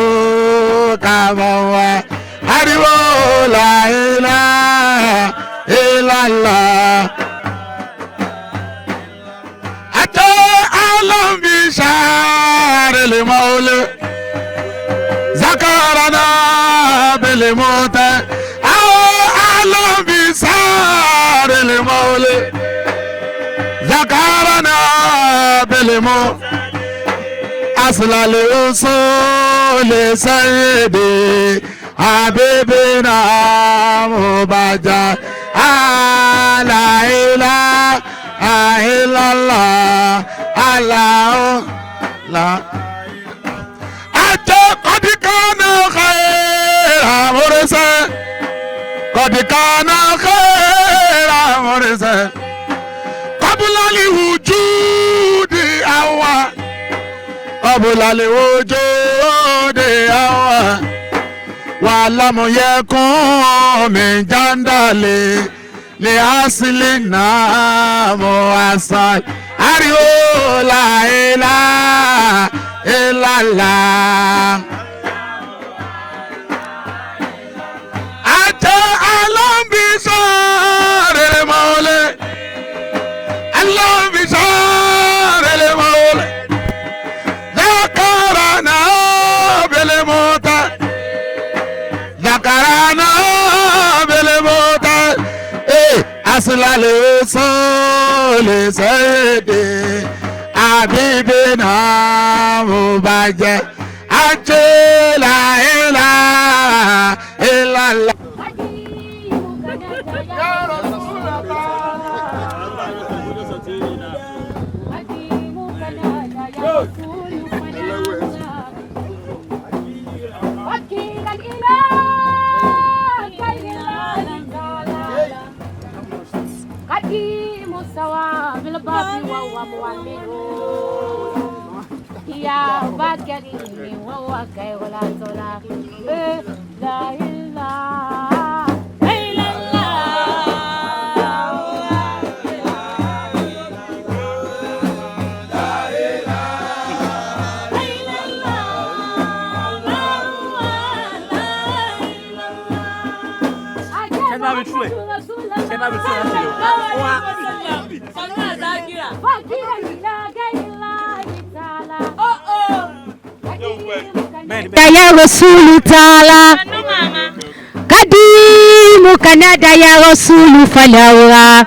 Speaker 1: كما هو أريو لا إله إلا الله أتى أعلم بشعر المولى ذكرنا بالموت أو أعلم بشعر المولى ذكرنا بالموت أصل الأصول سيدي حبيبنا مبجل لا إله إلا الله الله لا أتى قد كان خير مرسل قد كان خير مرسل قبل الوجود أول قبل الوجود أول ولم يكن من جندل لأصلنا مؤصل أريو لا إله إلا الله. Ṣé aláǹbíṣọ́ rẹ̀ mọ́lẹ̀? Aláǹbíṣọ́ rẹ̀ mọ́lẹ̀. Lákàrà náà bẹ̀lẹ̀ mọ́ta. Lákàrà náà bẹ̀lẹ̀ mọ́ta. Ee, asilale sọ́ọ̀lẹ̀ sẹ́ẹ̀dẹ̀. Àbíbí náà mo bá jẹ́. Àjẹ́ làílà ìlàlá.
Speaker 9: وكيل الإله كي لا قديم الثواب الباب وهو مؤمن يا بكريم وهو خير الأسرى لا إله إلا الله. يا رسول تعالى قديم كندا يا رسول فلورا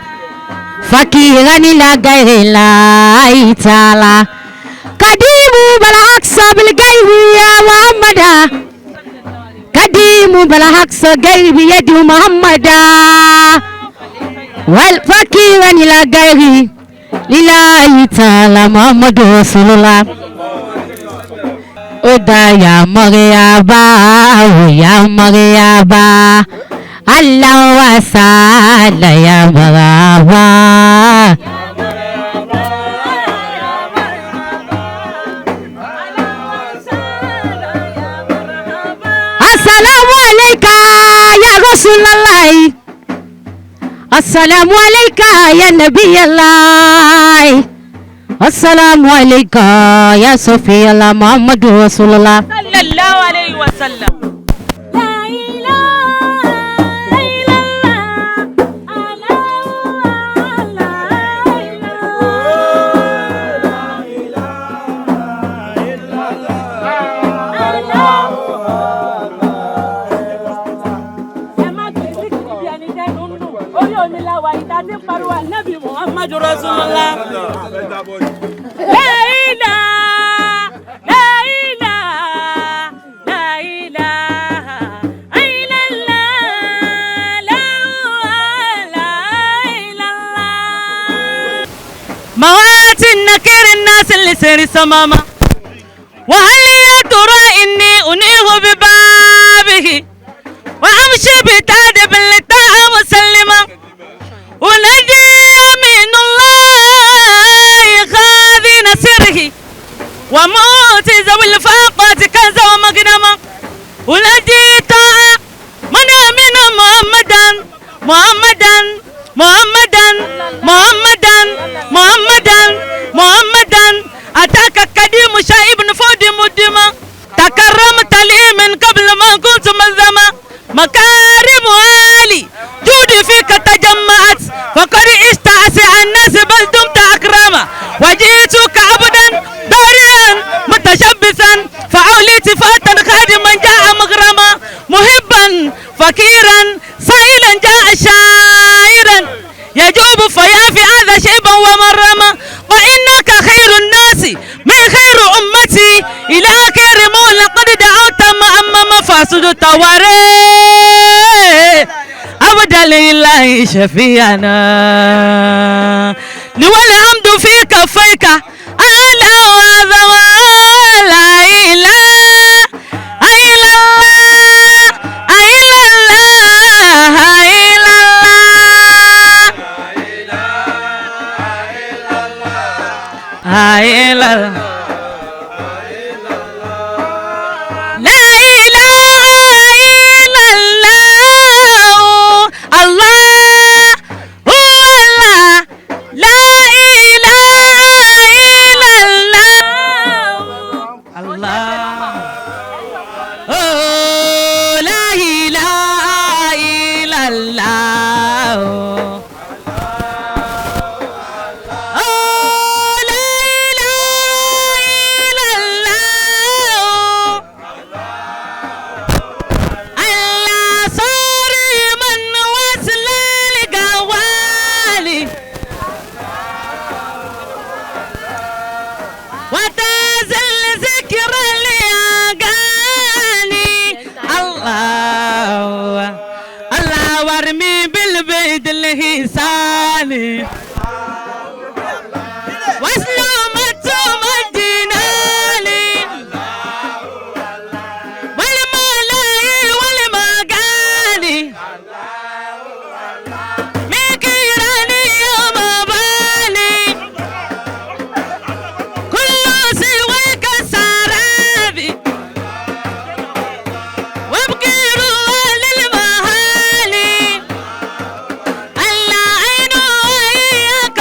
Speaker 9: فقيرا إلى غير الله تعالى قديم بالعكس بالغيب يا محمد قديم بالعكس غير بيد محمد والفقيرا إلى غير لله تعالى محمد رسول الله. Ó dá yàmọ̀rẹ́yàbá ò yàmọ̀rẹ́yàbá aláwọ̀ àṣàlà yàmọ̀ràbá. Assalamu alayka ya Rasulallah. Assalamu alayka ya Nabiyallah. Assalamu alayka ya Sofiyallah Muhammadu Rasulullah.
Speaker 5: Sallallahu alayhi wa sallam. Ẹ má gbé sí kìrìbí ẹni tẹ́nu ń dùn. Orí omi la wà ìta tí ń pariwo Ànábì Muhammadu Rasulullah. La ilaha, la ilaha, la ilaha illallah, la ilaha illallah. موات النكر الناس اللي سير سماما وهل يا ترى إني أنيه ببابه وأمشي بتادب للطاعة مسلمة ونجي من الله خاذين سره وموت ذوي الفاقات كنزا ومغنما ونجي طاعة من آمن محمدا محمدا محمدا محمدا محمدا محمدا أتاك قديم شائب فود مدما تكرمت لي من قبل ما كنت مذما مكارم عالي جودي فيك تجمعت فقد استعسع الناس بل دمت أكرما وجئتك عبدا ضارعا متشبثا فأوليت فاتا خادما جاء مغرما محبا فقيرا سائلا جاء شاعرا يجوب فيافي هذا شيبا ومرما وإنك خير الناس من خير أمتي إلى كريم لقد دعوت ما مفاسد التواري أبدا لله شفيعنا والحمد في كفيك أعلى وهذا لا إله إلا الله إلا الله إلا الله إلا الله لا إله إلا الله الله هو الله لا إله إلا الله الله لا إله الإحسان وسلامة مجنان والملاء والمغاني مكراني ومبالي كل سواك سرابي وابكر للمهالي ألا عين وإياك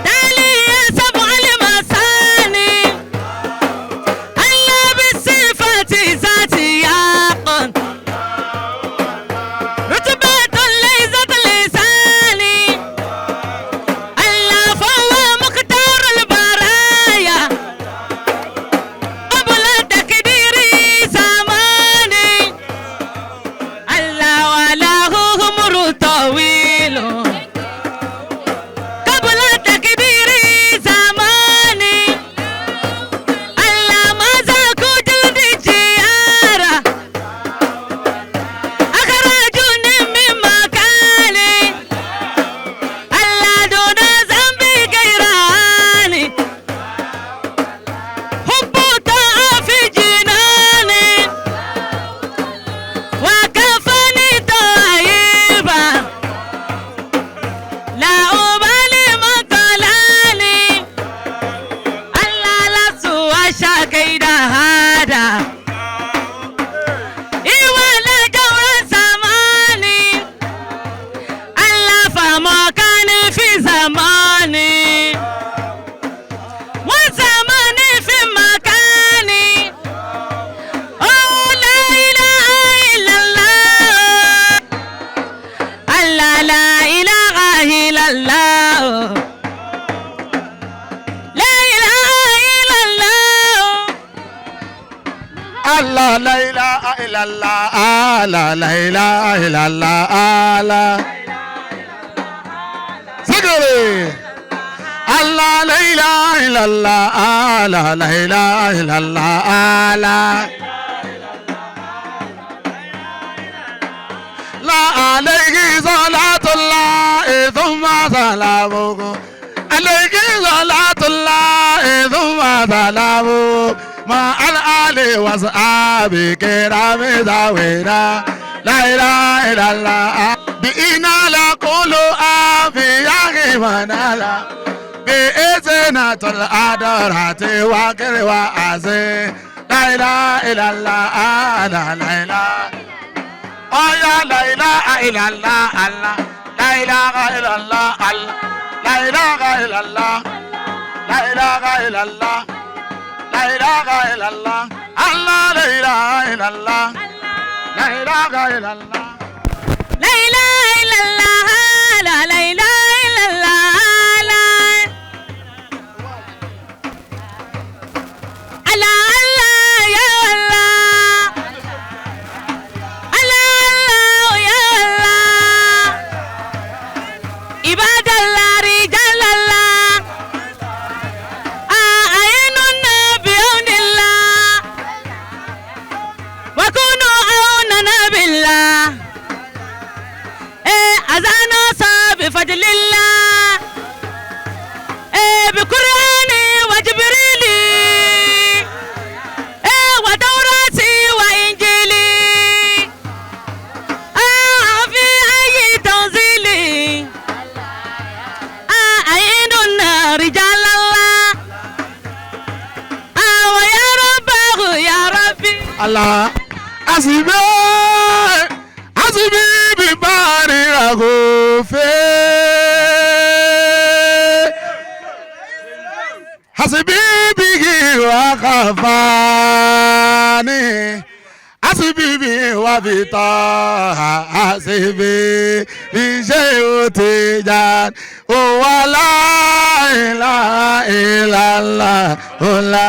Speaker 5: تالي سبع المثاني ألا بالصفة ذات يقن رتبة ليست لساني ألا فهو مختار البرايا قبل تكبير زماني ألا وله عمر طويل قبل تكبير زماني ألا ما زاكو جلد جيارة أخرجوني من مكاني ألا دون ذنبي غيراني حب طاعة في جناني وكفاني طيبة لا أبالي من ضلالي ألا لست وشكيد هذا إيوالا جور زماني ألا فما كان في زماني وزماني في مكاني أوه لا إله إلا الله ألا لا إله إلا الله لا إله إلا الله
Speaker 1: Allah la ilaha illallah Allah la ilaha illallah Allah Sigiri Allah la ilaha illallah Allah la ilaha illallah Allah La alayhi salatullah thumma salamuhu alayhi salatullah thumma salamuhu مع الآل وأصحاب كرام ذوينا لا إله إلا الله بإنا لا قول أبي يا لا بإذنة الأدرات وكر وعزي لا إله إلا الله لا إله يا لا إله إلا الله الله لا إله إلا الله الله لا إله إلا الله لا إله إلا الله لا إله إلا الله الله لا إله إلا الله لا إله إلا الله
Speaker 5: لا إله إلا الله لا لا إله إلا الله لا الله الله يا الله الله الله يا الله عباد الله رجال الله أعيننا بعون الله وكونوا عوننا بالله أذان بفضل الله بقرآن وجبريل وتوراتي وإنجيلي في أي تنزيل أعيننا رجال الله ويا ربه يا ربي
Speaker 1: Allah asibe asibi bibari ragofe asibi bigi wakafani asibi bi wabita asibi bi tijan wala ilaha illallah la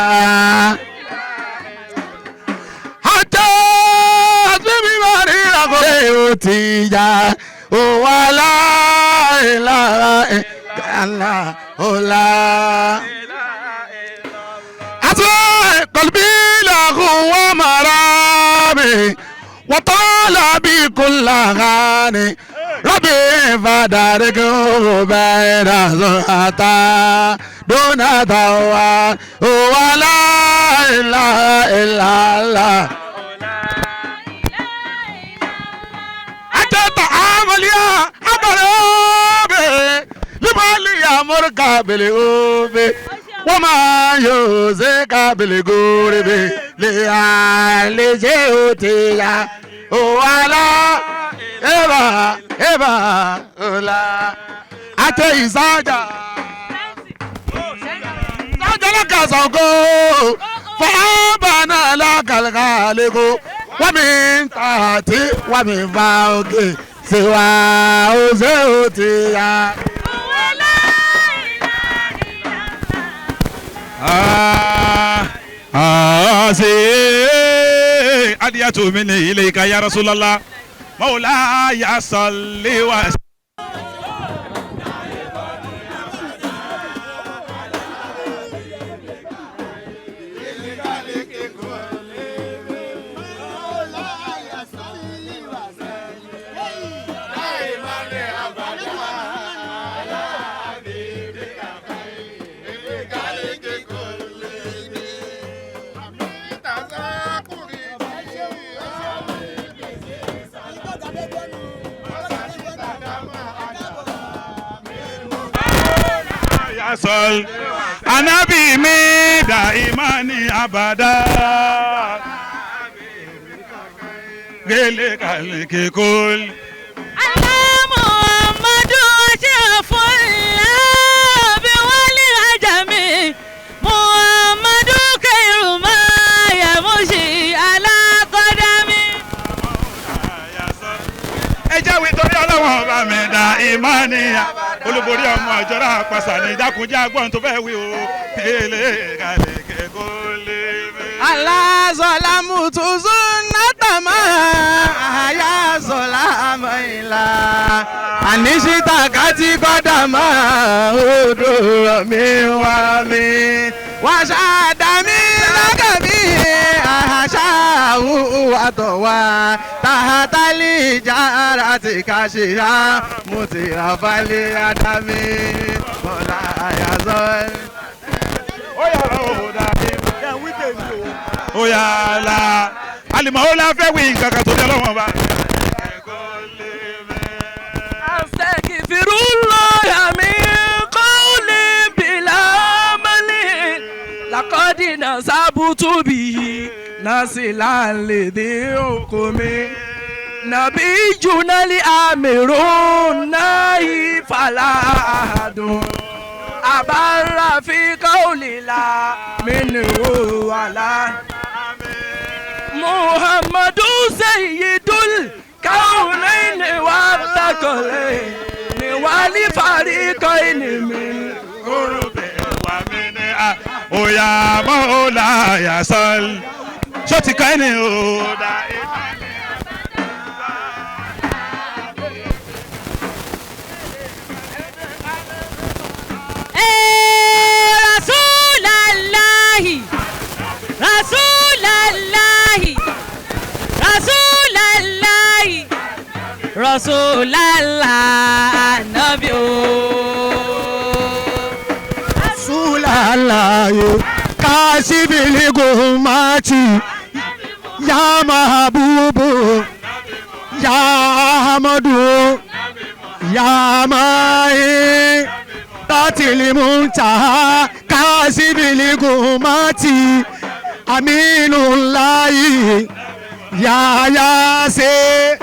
Speaker 1: Tija wala ilaha illallah la Aswa qalbi lahu wa marami وطال بكل غاني ربي فدارك بين زهتا دون دوا ولا إله إلا الله أنت تعامل يا أبرابي لما لي أمر قابل أوبي وما يوزك بالغرب لجوتيا ولا إبا إبا ولا أتي ساجا ساجا لك سوكو فأبنا لك الغالب ومن تحتي ومن فوقي سوى زوتيا
Speaker 4: أديت مني إليك يا رسول الله مولاي صل وسلم Sol anabi mi daimani abada gele kalke kul
Speaker 5: Allah Muhammadu ashraful bi wal ajami Muhammadu khairu ma yamshi ala qadami.
Speaker 4: Ẹ jáwé torí Ọlọ́run ọba mi daimani olùborí ọmọ ìjọra àpàṣà ní ìdákúnjẹ agbọ́n tó fẹ́ wí o ilé kàlẹ́kẹ̀ kó lè mi.
Speaker 6: Alazọlamu tuzun natama ayazola maila anisita kati kọdama odò mi wá mi wàṣàdàmí lákàbí àṣàwù àtọ̀wá tàhátálì jára ti kàṣíra mo ti rà falẹ̀ àdàmí bọ́lá àyàzọ́.
Speaker 4: Ó yàrá òdà ó yàrá alimọ̀ ó láfẹ́ wí nǹkan kan tó dé ọlọ́wọ́n bá.
Speaker 6: Astaghfirullah min qawli bila mali laqad nasabutu bihi nasilan lidhi hukmi nabiyuna li amirun nahi fala ahadun abarra fi qawli la minhu wala Muhammadu sayyidul kaunaini wa thaqalaini wal fariqaini min
Speaker 4: qurbi wa min oya maula ya sal so ti kaini o da.
Speaker 5: Rasulallahi Rasulallahi Rasulallahi Rasulallah Nabi o.
Speaker 6: Rasulallah kasibili gumati ya mahabubu ya Ahmadu ya Mahi tatili muntaha kasibili gumati aminullahi ya Yase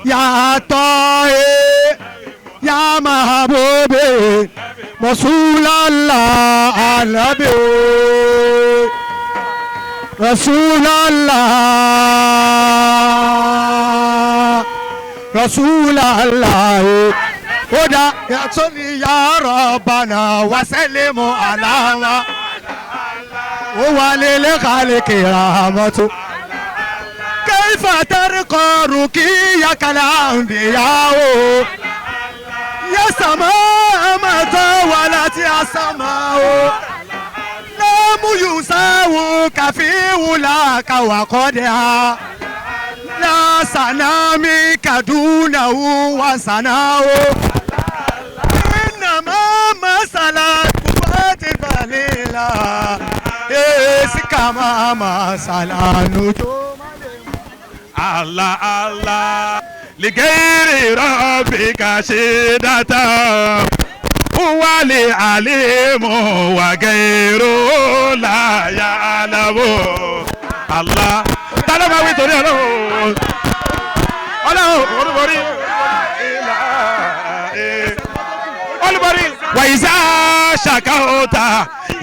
Speaker 6: ya Tohe ya Mahabube Rasulallah Anabi Rasulallah Rasulallah Oda yasoni ya Rabbana wa sallimu ala wa lil khaliqi rahmatu كيف ترقى رقيك الأنبياء يا سماء ما طاولت يا سماء لم يساوك في ولاك وقدها لا سنامك دونه وسناه إنما مثل قوة الفليلة كما مثل نجوم
Speaker 4: الله الله لغير ربك شدة هو العليم وغيره لا يعلم الله ta ló máa wí torí Ọlọ́run Ọlọ́run olúborí olúborí. wàyíṣà ṣàkàwọ́ta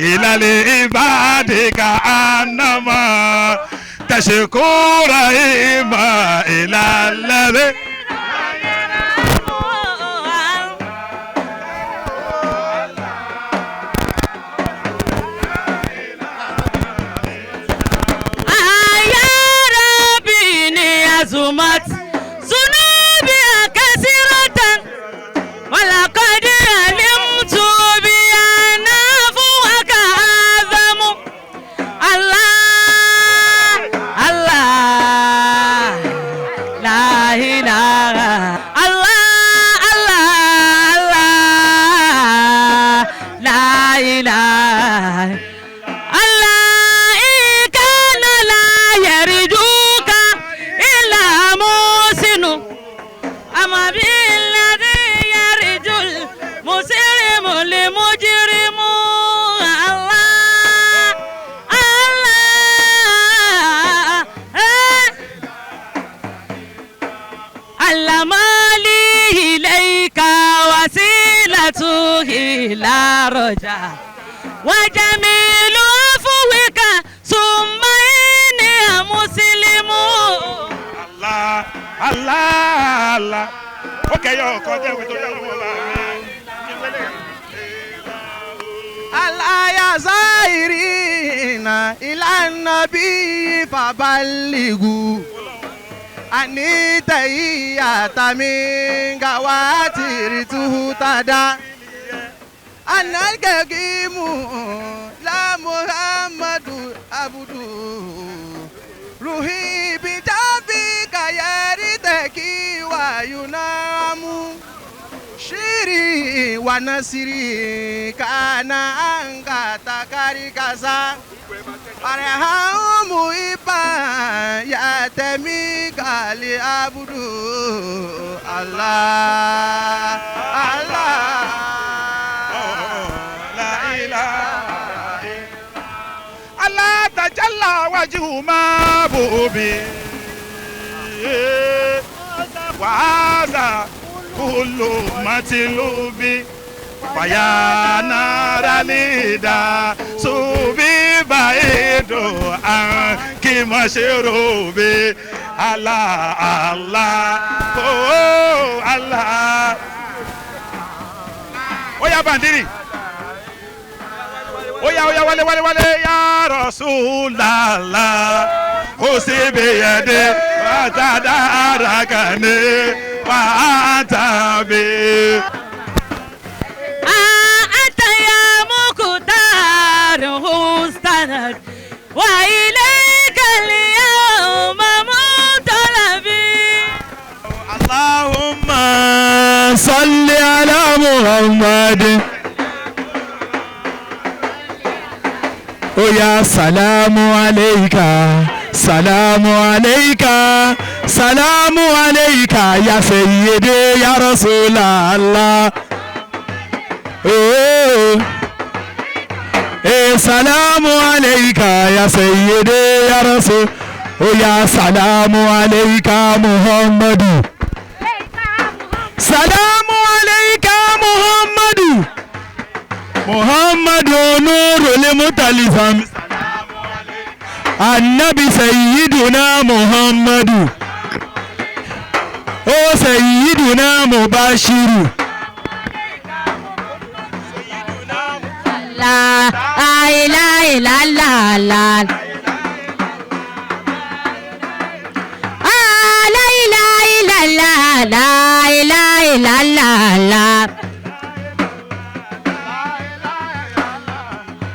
Speaker 4: ìlàlẹ̀ ìbádìíkà ànàmọ́ tẹ̀síkúrà ìmọ̀ ìlàlẹ̀.
Speaker 5: عظمت ذنوبي كثيرة ولقد علمت بأن عفوك أعظم الله الله لا إله الله الله الله لا إله الله إن كان لا يرجوك إلا محسن أما بالذي يرجو المسلم لمجرم الله الله علم لي إليك وسيلة إلى رجاء وجميل عفوك ثم إني مسلم
Speaker 4: Allah Allah Allah ó kẹyọ ọkọ jẹ ìwé tó yẹ wọn bá mi.
Speaker 7: Alaya zairina ila nabi fabaligu anita iya taminga watiri tuhutada analgagimu la Muhammadu abudu ruhi bijabi kayari teki wa yunamu shiri wa nasiri kana anga takari kasa arhamu ipa ya temi kali abudu Allah Allah
Speaker 4: La ilaha Allah tajalla wajhu ma bubi wa hadha kullu matlubi faya naralida subi baido an kimashirubi Allah Allah oh Allah oya bandiri oya oya wale wale wale ya Rasulallah kò sí biyẹ̀dẹ̀ wàtàdàràkàní wàtàbí.
Speaker 5: أنت يا مقدار مستند وإليك اليوم مطلبي
Speaker 6: اللهم صل على محمد Oya salamu alayka salamu alayka salamu alayka ya sayyidi ya Rasulallah. Oh, eh salamu alayka ya sayyidi ya Rasul. Oya salamu alayka Muhammadu. Salamu alayka Muhammadu. Muhammadu nuru mutalifam. Annabi sayyiduna Muhammadu. O sayyiduna Mubashiru.
Speaker 9: La ilaha illallah la. Ah, la ilaha illallah la ilaha illallah la.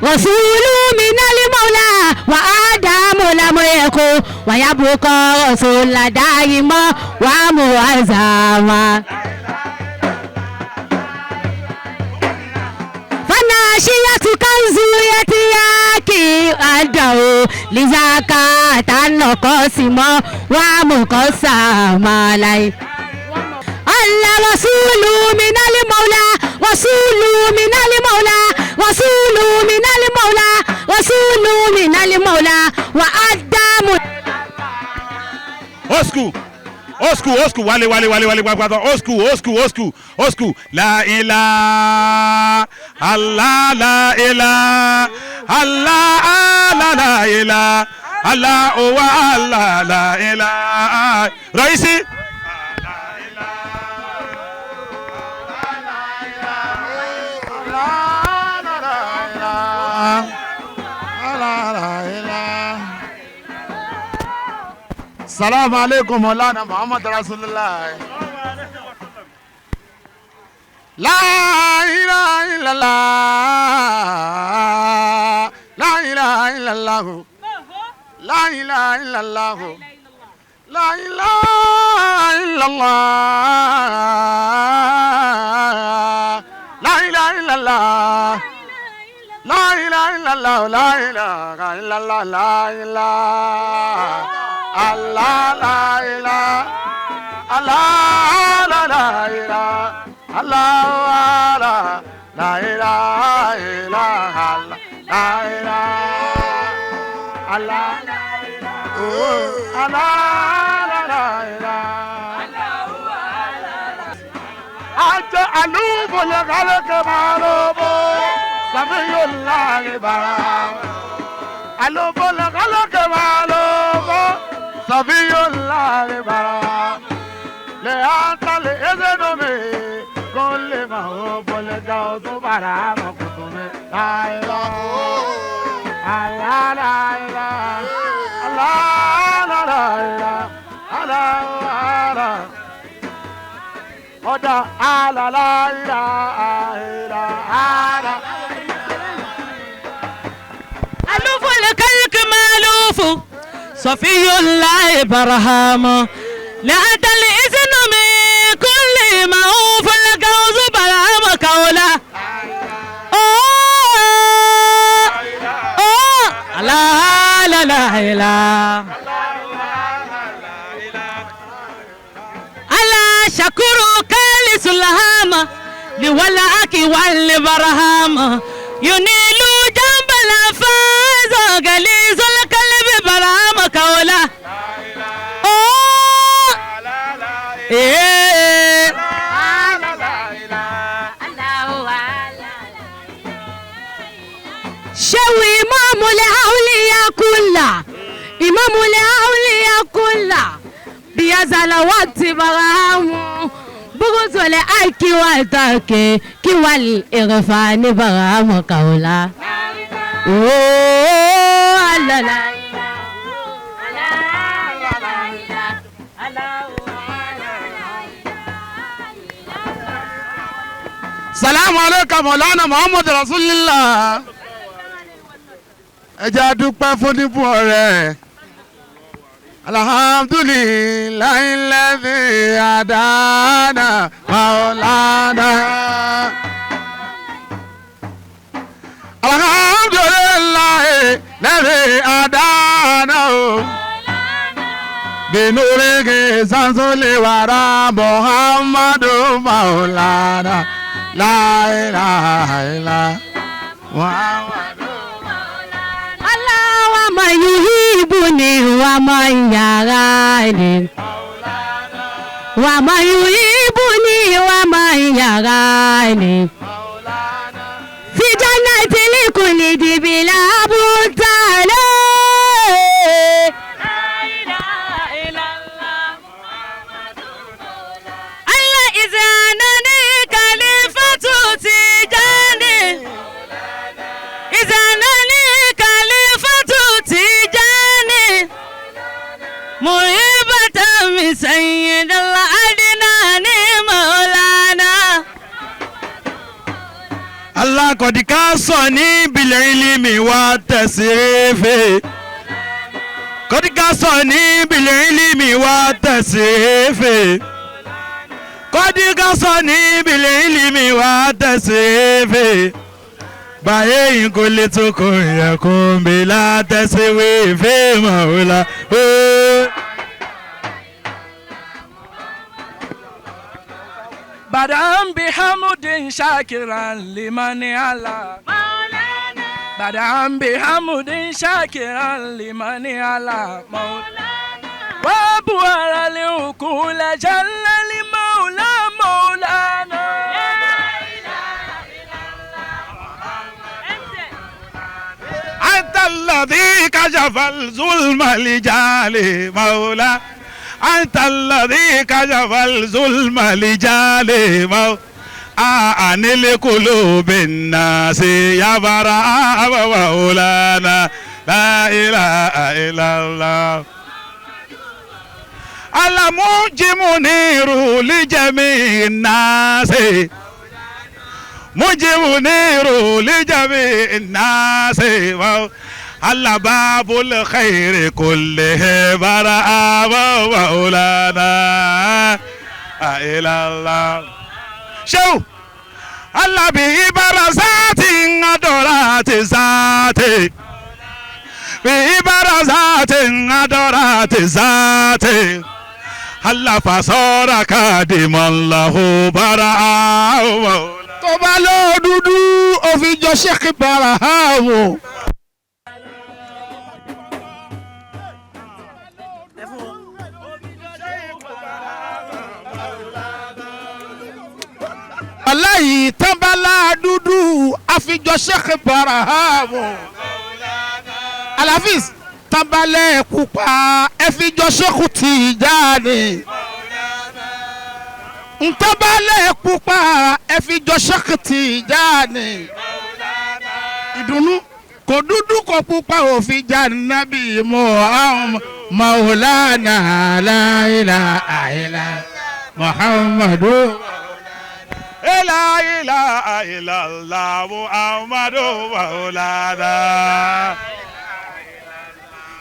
Speaker 9: رسول من المولى وآدم لم يكن ويبقى رسول دائما ومعظما فناشية كنز يتياكي أدعو لزكاة القاسم ومقسم عليه الله رسول من المولى رسول من المولى رسول من المولى رسول من المولى وأدم
Speaker 4: Osku Osku Osku wale wale wale wale gbagba Osku Osku Osku Osku la ilaha Allah la ilaha Allah la la ilaha Allah wa Allah la ilaha Raisi.
Speaker 1: Salamu alaikum Maulana Muhammad Rasulullah. La ilaha illallah. La ilaha illallah. La ilaha illallah. La ilaha illallah. La ilaha illallah. La ilaha illallah. La ilaha illallah. La ilaha. Allah la ilaha Allah la la ilaha Allah la la ilaha illallah la ilaha Allah Allah la ilaha Anta alubu le khalq malubu sabiyullah bara alubu le khalq malubu Sabiyullah bara le anta le ezenome kolle ma ho bole jao to bara ma kutume la ilaha Allah la ilaha Allah la ilaha Allah la oda ala la ilaha illa ala
Speaker 5: alufu le malufu صفي الله برهام لا الإذن من كل ما هو فالجوز برهام كولا لا لا لا لا ألا شكر كالس الهام لولاك والبرهام ينيل جنب الأنفاس غليظ القلب برهام كولا إيه
Speaker 9: شوي إمام الأولياء كلها إمام الأولياء كلها بيزال وقت برهام بغض الأيك والترك كي والإغفان برهام كولا أوه لا لا
Speaker 1: Salamu alaikum Maulana Muhammad Rasulullah. Ẹ jẹ́ a dúpẹ́ fún níbú ọ̀rẹ́. Alhamdulillahi alladhi hadana Maulana. Alhamdulillahi alladhi hadana binurigi sansuli wara Muhammadu Maulana. La ilaha illa Muhammadu
Speaker 9: Allah wa man yuhibbuni wa man yarani wa man yuhibbuni wa man yarani fi jannatil khuldi bila butala. La ilaha illallah Muhammadu Maulana.
Speaker 5: Allah izanani khalifatu tijani izanani khalifatu tijani muhibatan min sayyidil adnani Maulana.
Speaker 6: Allah kọ̀díkà sọ ní bilẹ̀ ilimi wa tẹ̀sífẹ́. Kọ́díkà sọ ní bìlẹ̀ ìlímì wá tẹ̀sífè. Kọ́díkà sọ ní bìlẹ̀ ìlímì wá tẹ̀sífè. Báyé yìí kò lè tó kò yẹ kó ń bè látẹ̀síwé fèémọ̀ ọ̀la.
Speaker 12: بدأ بحمد شاكرا لمن على بدأ بحمد شاكرا لمن على مولانا وأبوار العقول جل لمولى مولانا.
Speaker 4: أنت الذي كشف الظلم لجالي مولا أنت الذي كشف الظلم لجالي مولا عن القلوب الناس يا براء مولانا لا إله إلا الله. الموجب منير لجميع الناس موجب منير لجميع الناس الله باب الخير كله براء مولانا لا إله إلا الله. شو الله ببرزات أدرات ذاتي ببرزات أدرات ذاتي الله فصار قادم الله براء.
Speaker 8: Tó bá lọ dúdú ó fi jọ Sheikh Baraham. Aláyìí tán bá láàdúdú àfijọ́ Sheikh Baraham. Alafis tán bá lẹ́ẹ̀kúpa ẹ̀fijọ́ Sheikh Tijani. Ntọ́balẹ̀ pupa ẹ̀fijọ́ Sheikh Tijani. Ìdùnnú kò dúdú kò pupa òfin já nábì Muhammad Maulana la ilaha illa Muhammadu.
Speaker 4: La ilaha illallah Muhammadu Maulana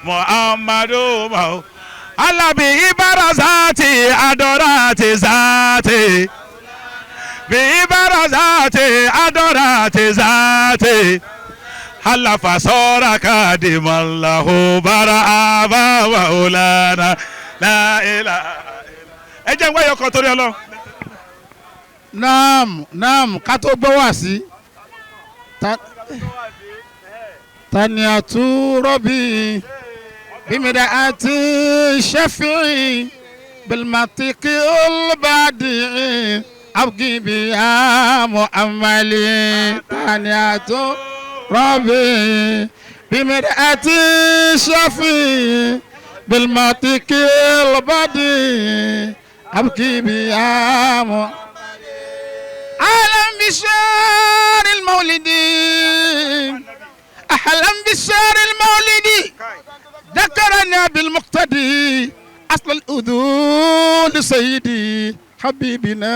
Speaker 4: Muhammadu Maulana. Allah bi barazati adorati zati bi barazati adorati zati Allah fasora kadimallahu bara'aba maulana la ilaha. Ẹ jẹ́ n wá yọkọ̀ torí Ọlọ́run.
Speaker 8: Naam naam ká tó gbọ́ wá sí tani àtúrọ́bì بمرأة شفيعي بالمنطق البديع أبقي بها مؤملي ثانية ربي بمرأة شفيعي بالمنطق البديع أبقي بها مؤملي. أهلا بشهر المولد أهلا بشهر المولد ذكرنا بالمقتدي أصل الأذون سيدي حبيبنا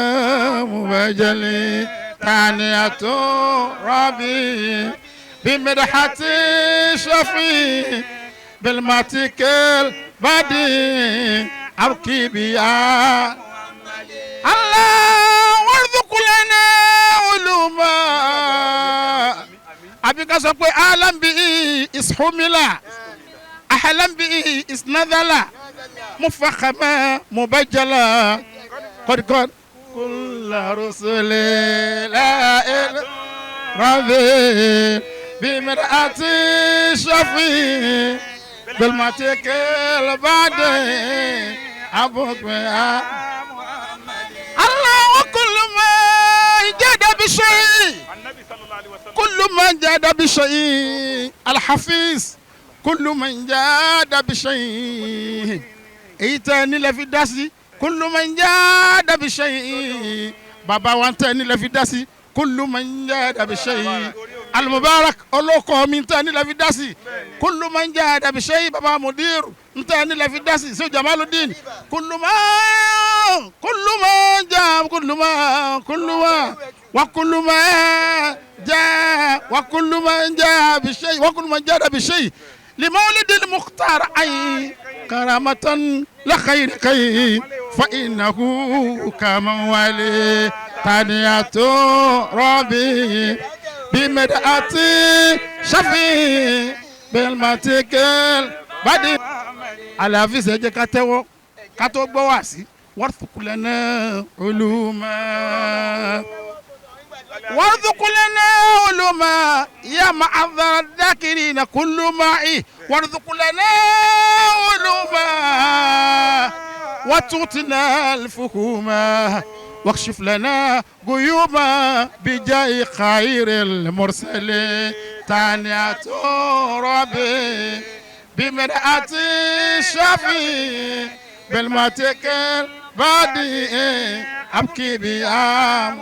Speaker 8: مبجلي ثانية ربي بمدحة شفي بالماتيك البدي أبكي بيا الله وارزق لنا علوما أبيك سبقي أعلم بي إسحملا أحلم به إسنذل مفخما مبجلا قد قد كل رسل لا إله ربي بمرأة شفي بالماتيك البعد أبوك الله وكل ما جاد بشيء كل من جاد بشيء الحفيظ كل من جاد بشيء èyí tẹ́ ní lẹ fi dá sí كل من جاد بشيء bàbá wa tẹ́ ní lẹ fi dá sí كل من جاد بشيء المبارك olóko mi tẹ́ ní lẹ fi dá sí كل من جاد بشيء bàbá mudir tẹ́ ní lẹ fi dá sí sọ Jamaludin كل ما كل ما جاء كل ما كل ما وكل ما جاء وكل من جاء بشيء وكل من جاد بشيء لمولد المختار أي كرامة لخير كي فإنه كما ولي تانية ربي بمدأة شفي بالمتكل بدي على في سجى كتو كتو بواسي وارثق لنا علوما وارزق لنا علوما يا معذر الذاكرين كل معي وارزق لنا علوما وتعطنا الفهوما واكشف لنا غيوبا بجاه خير المرسلين تانية ربي بمرأة الشفي بالمتكل بدي أبكي بيام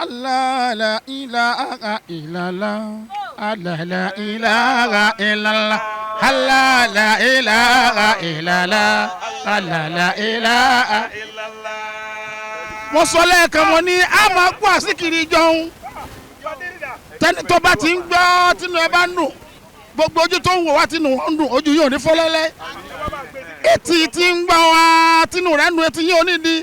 Speaker 8: الله لا إله إلا الله الله لا إله إلا الله الله لا إله إلا الله الله لا إله إلا الله. Mo sọ lẹ́ẹ̀kan mo ní a máa kó àsìkiri jọun tẹni tó bá ti ń gbọ́ tínú ẹ bá ń dùn gbogbo ojú tó ń wò wá tínú ń dùn ojú yóò ní fọ́lẹ́lẹ́ etí tí ń gbọ́ wá tínú rẹ̀ ń dùn etí yóò ní di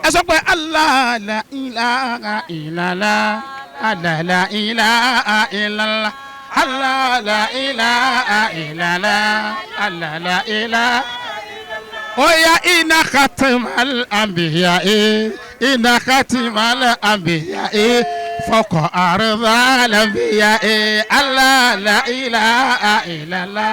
Speaker 8: ẹ sọ pé Allah la ilaha illallah Allah la ilaha illallah Allah la ilaha illallah Allah la ilaha. Oya inna khatamal anbiya inna khatamal anbiya fawqa ardhal anbiya Allah la ilaha illallah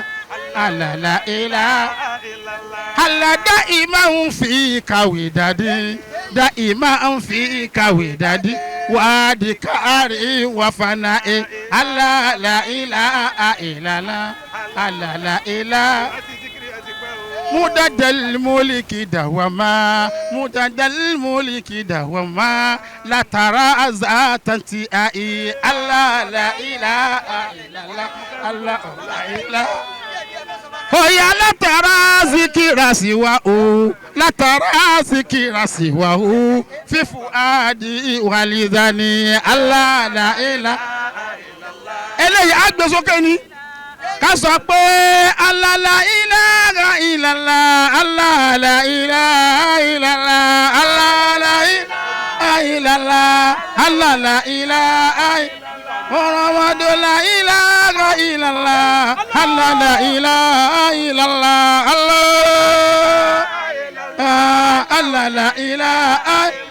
Speaker 8: Allah la ilaha illallah. Allah daiman fika widadi daiman fika widadi wadi kari wa fana'i Allah la ilaha illallah Allah la ilaha. مدد الملك دهوما مدد الملك دهوما لا ترى ذات انتهائي الله لا إله إلا الله الله لا إله هي لا ترى ذكر سواه لا ترى ذكر سواه في فؤادي ولذاني الله لا إله إلا الله إليه. Ká sọ pé Allah la ilaha illallah Allah la ilaha illallah Allah la ilaha illallah Allah la ilaha Muhammadu la ilaha illallah Allah la ilaha illallah Allah la ilaha.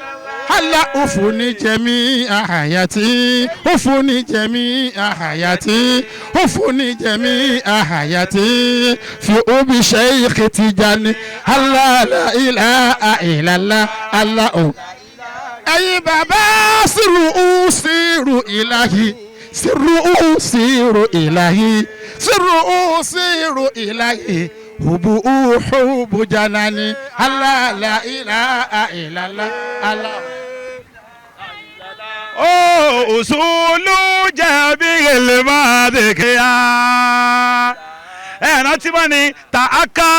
Speaker 8: Allah ufuni jami ahayati ufuni jami ahayati ufuni jami ahayati fi ubi sheikh Tijani Allah la ilaha illallah Allah o. Ẹ̀yin bàbá siru siru ilahi siru siru ilahi siru siru ilahi hubu hubu janani Allah la ilaha illallah Allah.
Speaker 4: Usulu jẹ̀bi ìlmàdìkìyà ẹ̀rọ tí wọ́n ní ta aka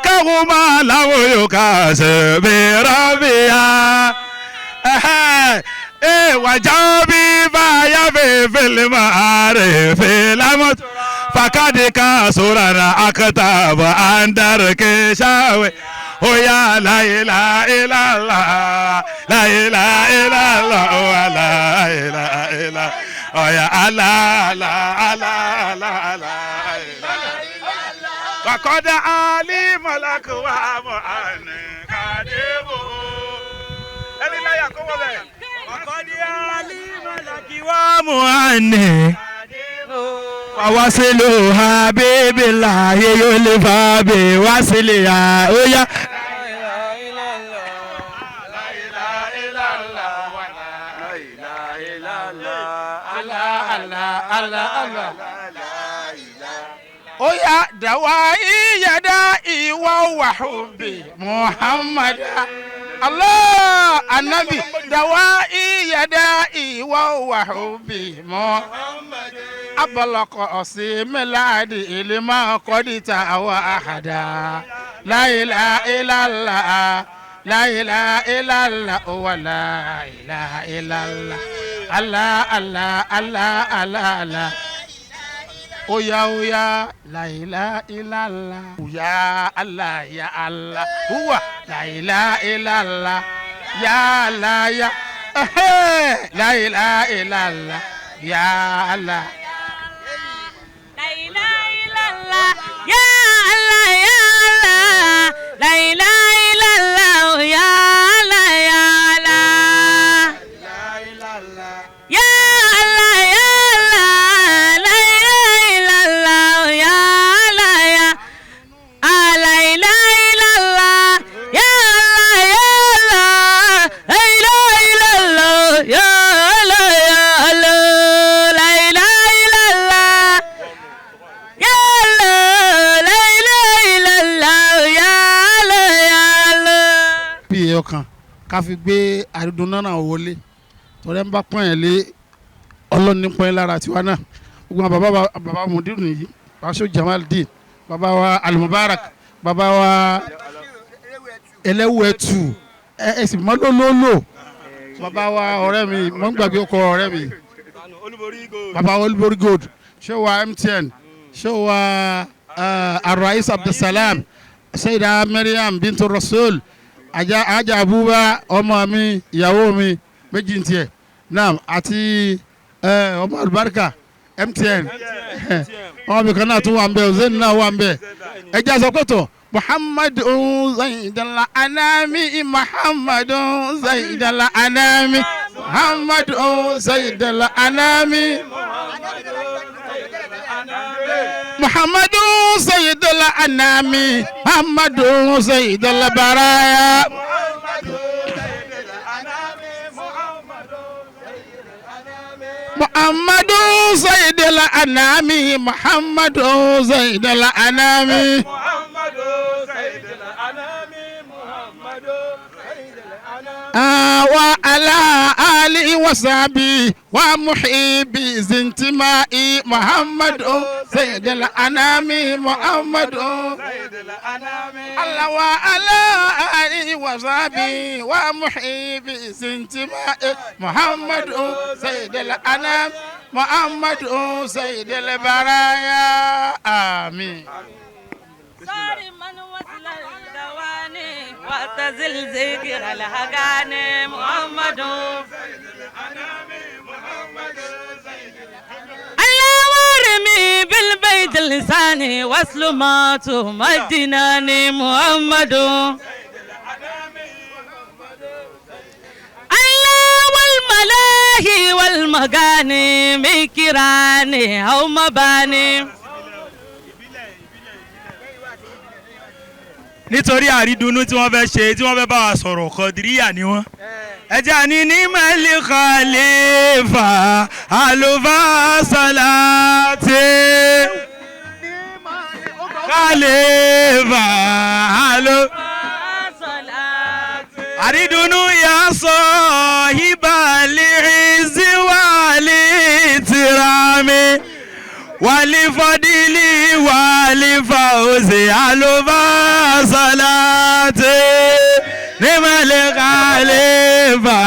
Speaker 4: káwọn máa láwọn yóò ká ṣe bìrọ̀bìyà wàjà bí báyà fèfèlè máa rè fèlámọ́tò fàkàdé ká sọ̀rọ̀ náà akátàbọ̀ àǹdàrúkẹ́ ṣáwé. Oya la ilaha illallah la ilaha illallah la ilaha illallah oya ala la ala la la ilaha Wakada ali malaku wa mu'an kadibu ẹni láyà kó wọlé Wakada ali malaki wa mu'an
Speaker 6: Wawasilu habibillahi yulifa bi wasiliya oya.
Speaker 8: Oya dawai yada iwa wa hubbi Muhammad Allah annabi dawai yada iwa wa hubbi Muhammad abalaka osimiladi ilima qadita wa ahada la ilaha illallah la ilaha illallah wa la ilaha illallah Allah Allah Allah Allah Allah. Oya oya la ilaha illallah ya Allah ya Allah huwa la ilaha illallah ya Allah ya la ilaha illallah ya Allah
Speaker 5: la ilaha illallah ya Allah ya Allah la ilaha illallah ya Allah ya Allah ya Allah ya Allah la ilaha illallah ya Allah ya la ilaha illallah ya Allah ya Allah la ilaha illallah ya Allah ya Allah la ilaha illallah ya Allah la ilaha illallah ya Allah ya Allah.
Speaker 8: Bí ẹyọ kan ká fi gbé àrídùn náà wọlé tọ́lẹ́ ń bá pọ́n ẹ̀ lé ọlọ́run ní pọ́n ẹ̀ lára tiwa náà gbogbo àwọn bàbá bàbá mudiru nìyí bàbá Jamaldeen bàbá wa Al-Mubarak bàbá wa ẹlẹ́wẹ̀tù ẹ sì mọ́ lólóòlò bàbá wa ọ̀rẹ́ mi mọ́ ń gbàgbé ọkọ ọ̀rẹ́ mi bàbá wa Olúborí Gold ṣé wa MTN ṣé wa Arais Abdulsalam Sayyida Mariam Bintu Rasul aja Abuba ọmọ mi ìyàwó mi méjì ń tiẹ̀ naam àti ọmọ alubarika MTN ọmọ mi kan náà tún wà ń bẹ ọ̀zẹ́ni náà wà ń bẹ ẹjẹ́ sọ pé tó Muhammadu Zaydala Anami Muhammadu Zaydala Anami Muhammadu Zaydala Anami Muhammadu Zaydala Anami Muhammadu Zaydala Baraya. Muhammadu Zaydul Anami Muhammadu Zaydul Anami
Speaker 2: Muhammadu Zaydul Anami Muhammadu Zaydul Anami
Speaker 8: wa ala ali wa sahbi wa muhibbi zintimai Muhammadu Zaydul Anami Muhammadu
Speaker 2: Zaydul Anami
Speaker 8: Allah wa ala ali wa sahbi wa muhibbi zintimai Muhammadu Zaydul Anami Muhammadu Zaydul Baraya. Amin.
Speaker 5: واعتزل ذكر الحقاني محمد الله وارمي بالبيت اللساني واسلمات مديناني محمد الله والملاهي والمغاني مكراني أو مباني.
Speaker 6: Nítorí àrídùnnú tí wọ́n fẹ́ ṣe tí wọ́n fẹ́ bá wa sọ̀rọ̀ Kọ̀dìríyà ni wọ́n. Ẹja ní ní mẹ́lì khalifa alufasalati khalifa alu. Àrídùnnú yà sọ ìbàlẹ̀ ìzíwálì tìrámi. Walifadili walifauzi alufasalati nimale khalifa.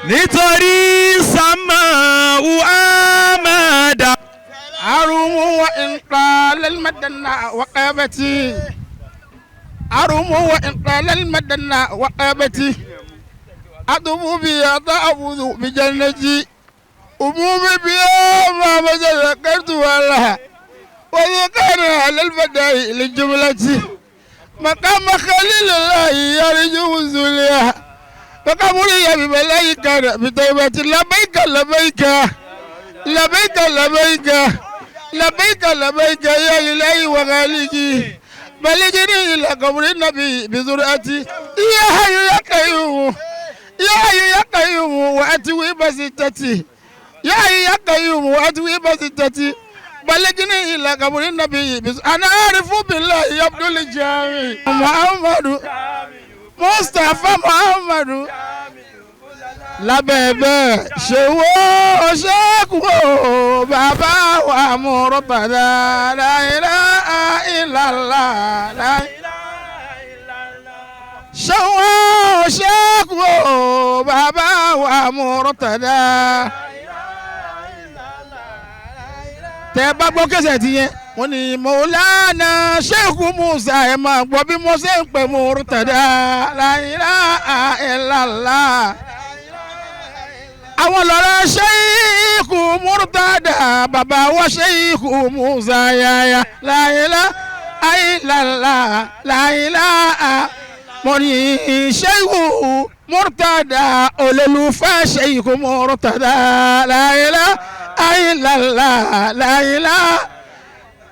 Speaker 6: Nítorí sàmà uhamada.
Speaker 8: Arumu wa inqal almadana wa qabati. Arumu wa inqal almadana wa qabati. Adubu bi adabu bi jannati. أمومي بيوم ما ذكرت والله وذكر على البدائل للجملة مقام خليل الله يرجو زليا مقام لي بملائكة بطيبة لبيك لبيك لبيك لبيك لبيك لبيك يا إلهي وغالي بلغني إلى قبر النبي بزرعتي يا حي يا قيوم يا حي يا قيوم وأتوي بستتي يا حي يا قيوم وأتوي بستتي بلغني إلى قبر النبي أنا أعرف بالله يا عبد الجامي محمد مصطفى محمد lábẹ́ẹ̀bẹ́ ṣèwọ́ ṣẹ́kù bàbá wa mú rọ́bàdà la ilaha illallah ṣèwọ́ ṣẹ́kù bàbá wa mú rọ́bàdà. Tẹ́ bá gbọ́ kẹsẹ̀ ti yẹn wọ́n ní Mọ̀lánà Sheikh Musa ẹ̀ máa gbọ́ bí mo ṣe ń pè Murtada la ilaha illallah. Àwọn lọ́rọ̀ Sheikh Murtada bàbá wa Sheikh Musa yáyà la ilaha illallah la ilaha. Mo ní Sheikh Murtada olólùfẹ́ Sheikh Murtada la ilaha illallah la ilaha.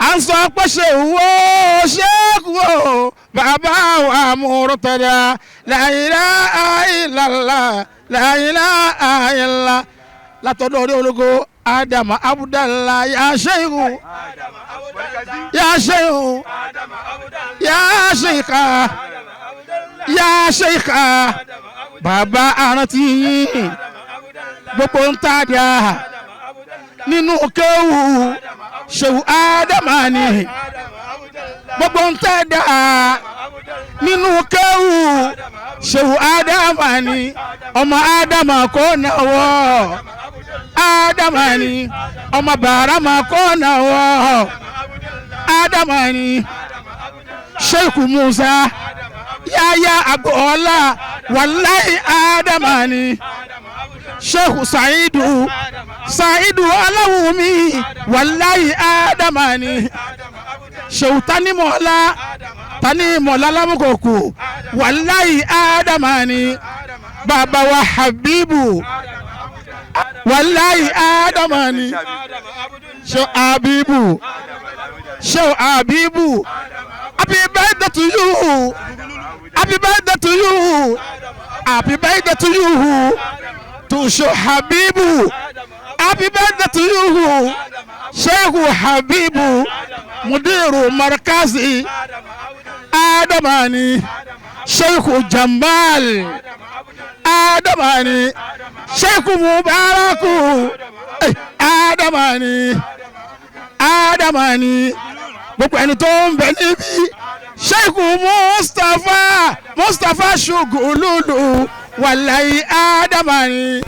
Speaker 8: À ń sọ pé ṣèwọ́ ṣéèkù bàbá wa Murtada la ilaha illallah la ilaha illallah. Látọ̀dọ̀ orí ológo Ádámù Abudallah ya ṣéèkù ya ṣéèkù ya ṣéèkà ya ṣéèkà bàbá arántí yín gbogbo ń tàdá nínú kéwù ṣèwù ádámà ni gbogbo ń tẹ́ dá nínú kéwù ṣèwù ádámà ni ọmọ ádámà kò náwó ádámà ni ọmọ bàrámà kò náwó ádámà ni Sheikh Musa yáyá agboola wàláì ádámà ni Sheikh Saidu Saidu Aláwùmí wàláì ádámà ni Sheikh Tanimọ̀lá Tanimọ̀lá Lámùkòkò wàláì ádámà ni bàbá wa Habibu wàláì ádámà ni Sheikh Habibu Sheikh Habibu happy birthday to you, happy birthday to you, happy birthday to you. To Sheikh Habibu, happy birthday to you, Sheikh Habibu, Mudiru Markazi, Adamani, Sheikh Jamal, Adamani, Sheikh Mubaraku, Adamani, Adamani, gbogbo ẹni tó ń bẹ níbí, Sheikh Mustapha, Mustapha Shugululu. Wàláyé ádámà ni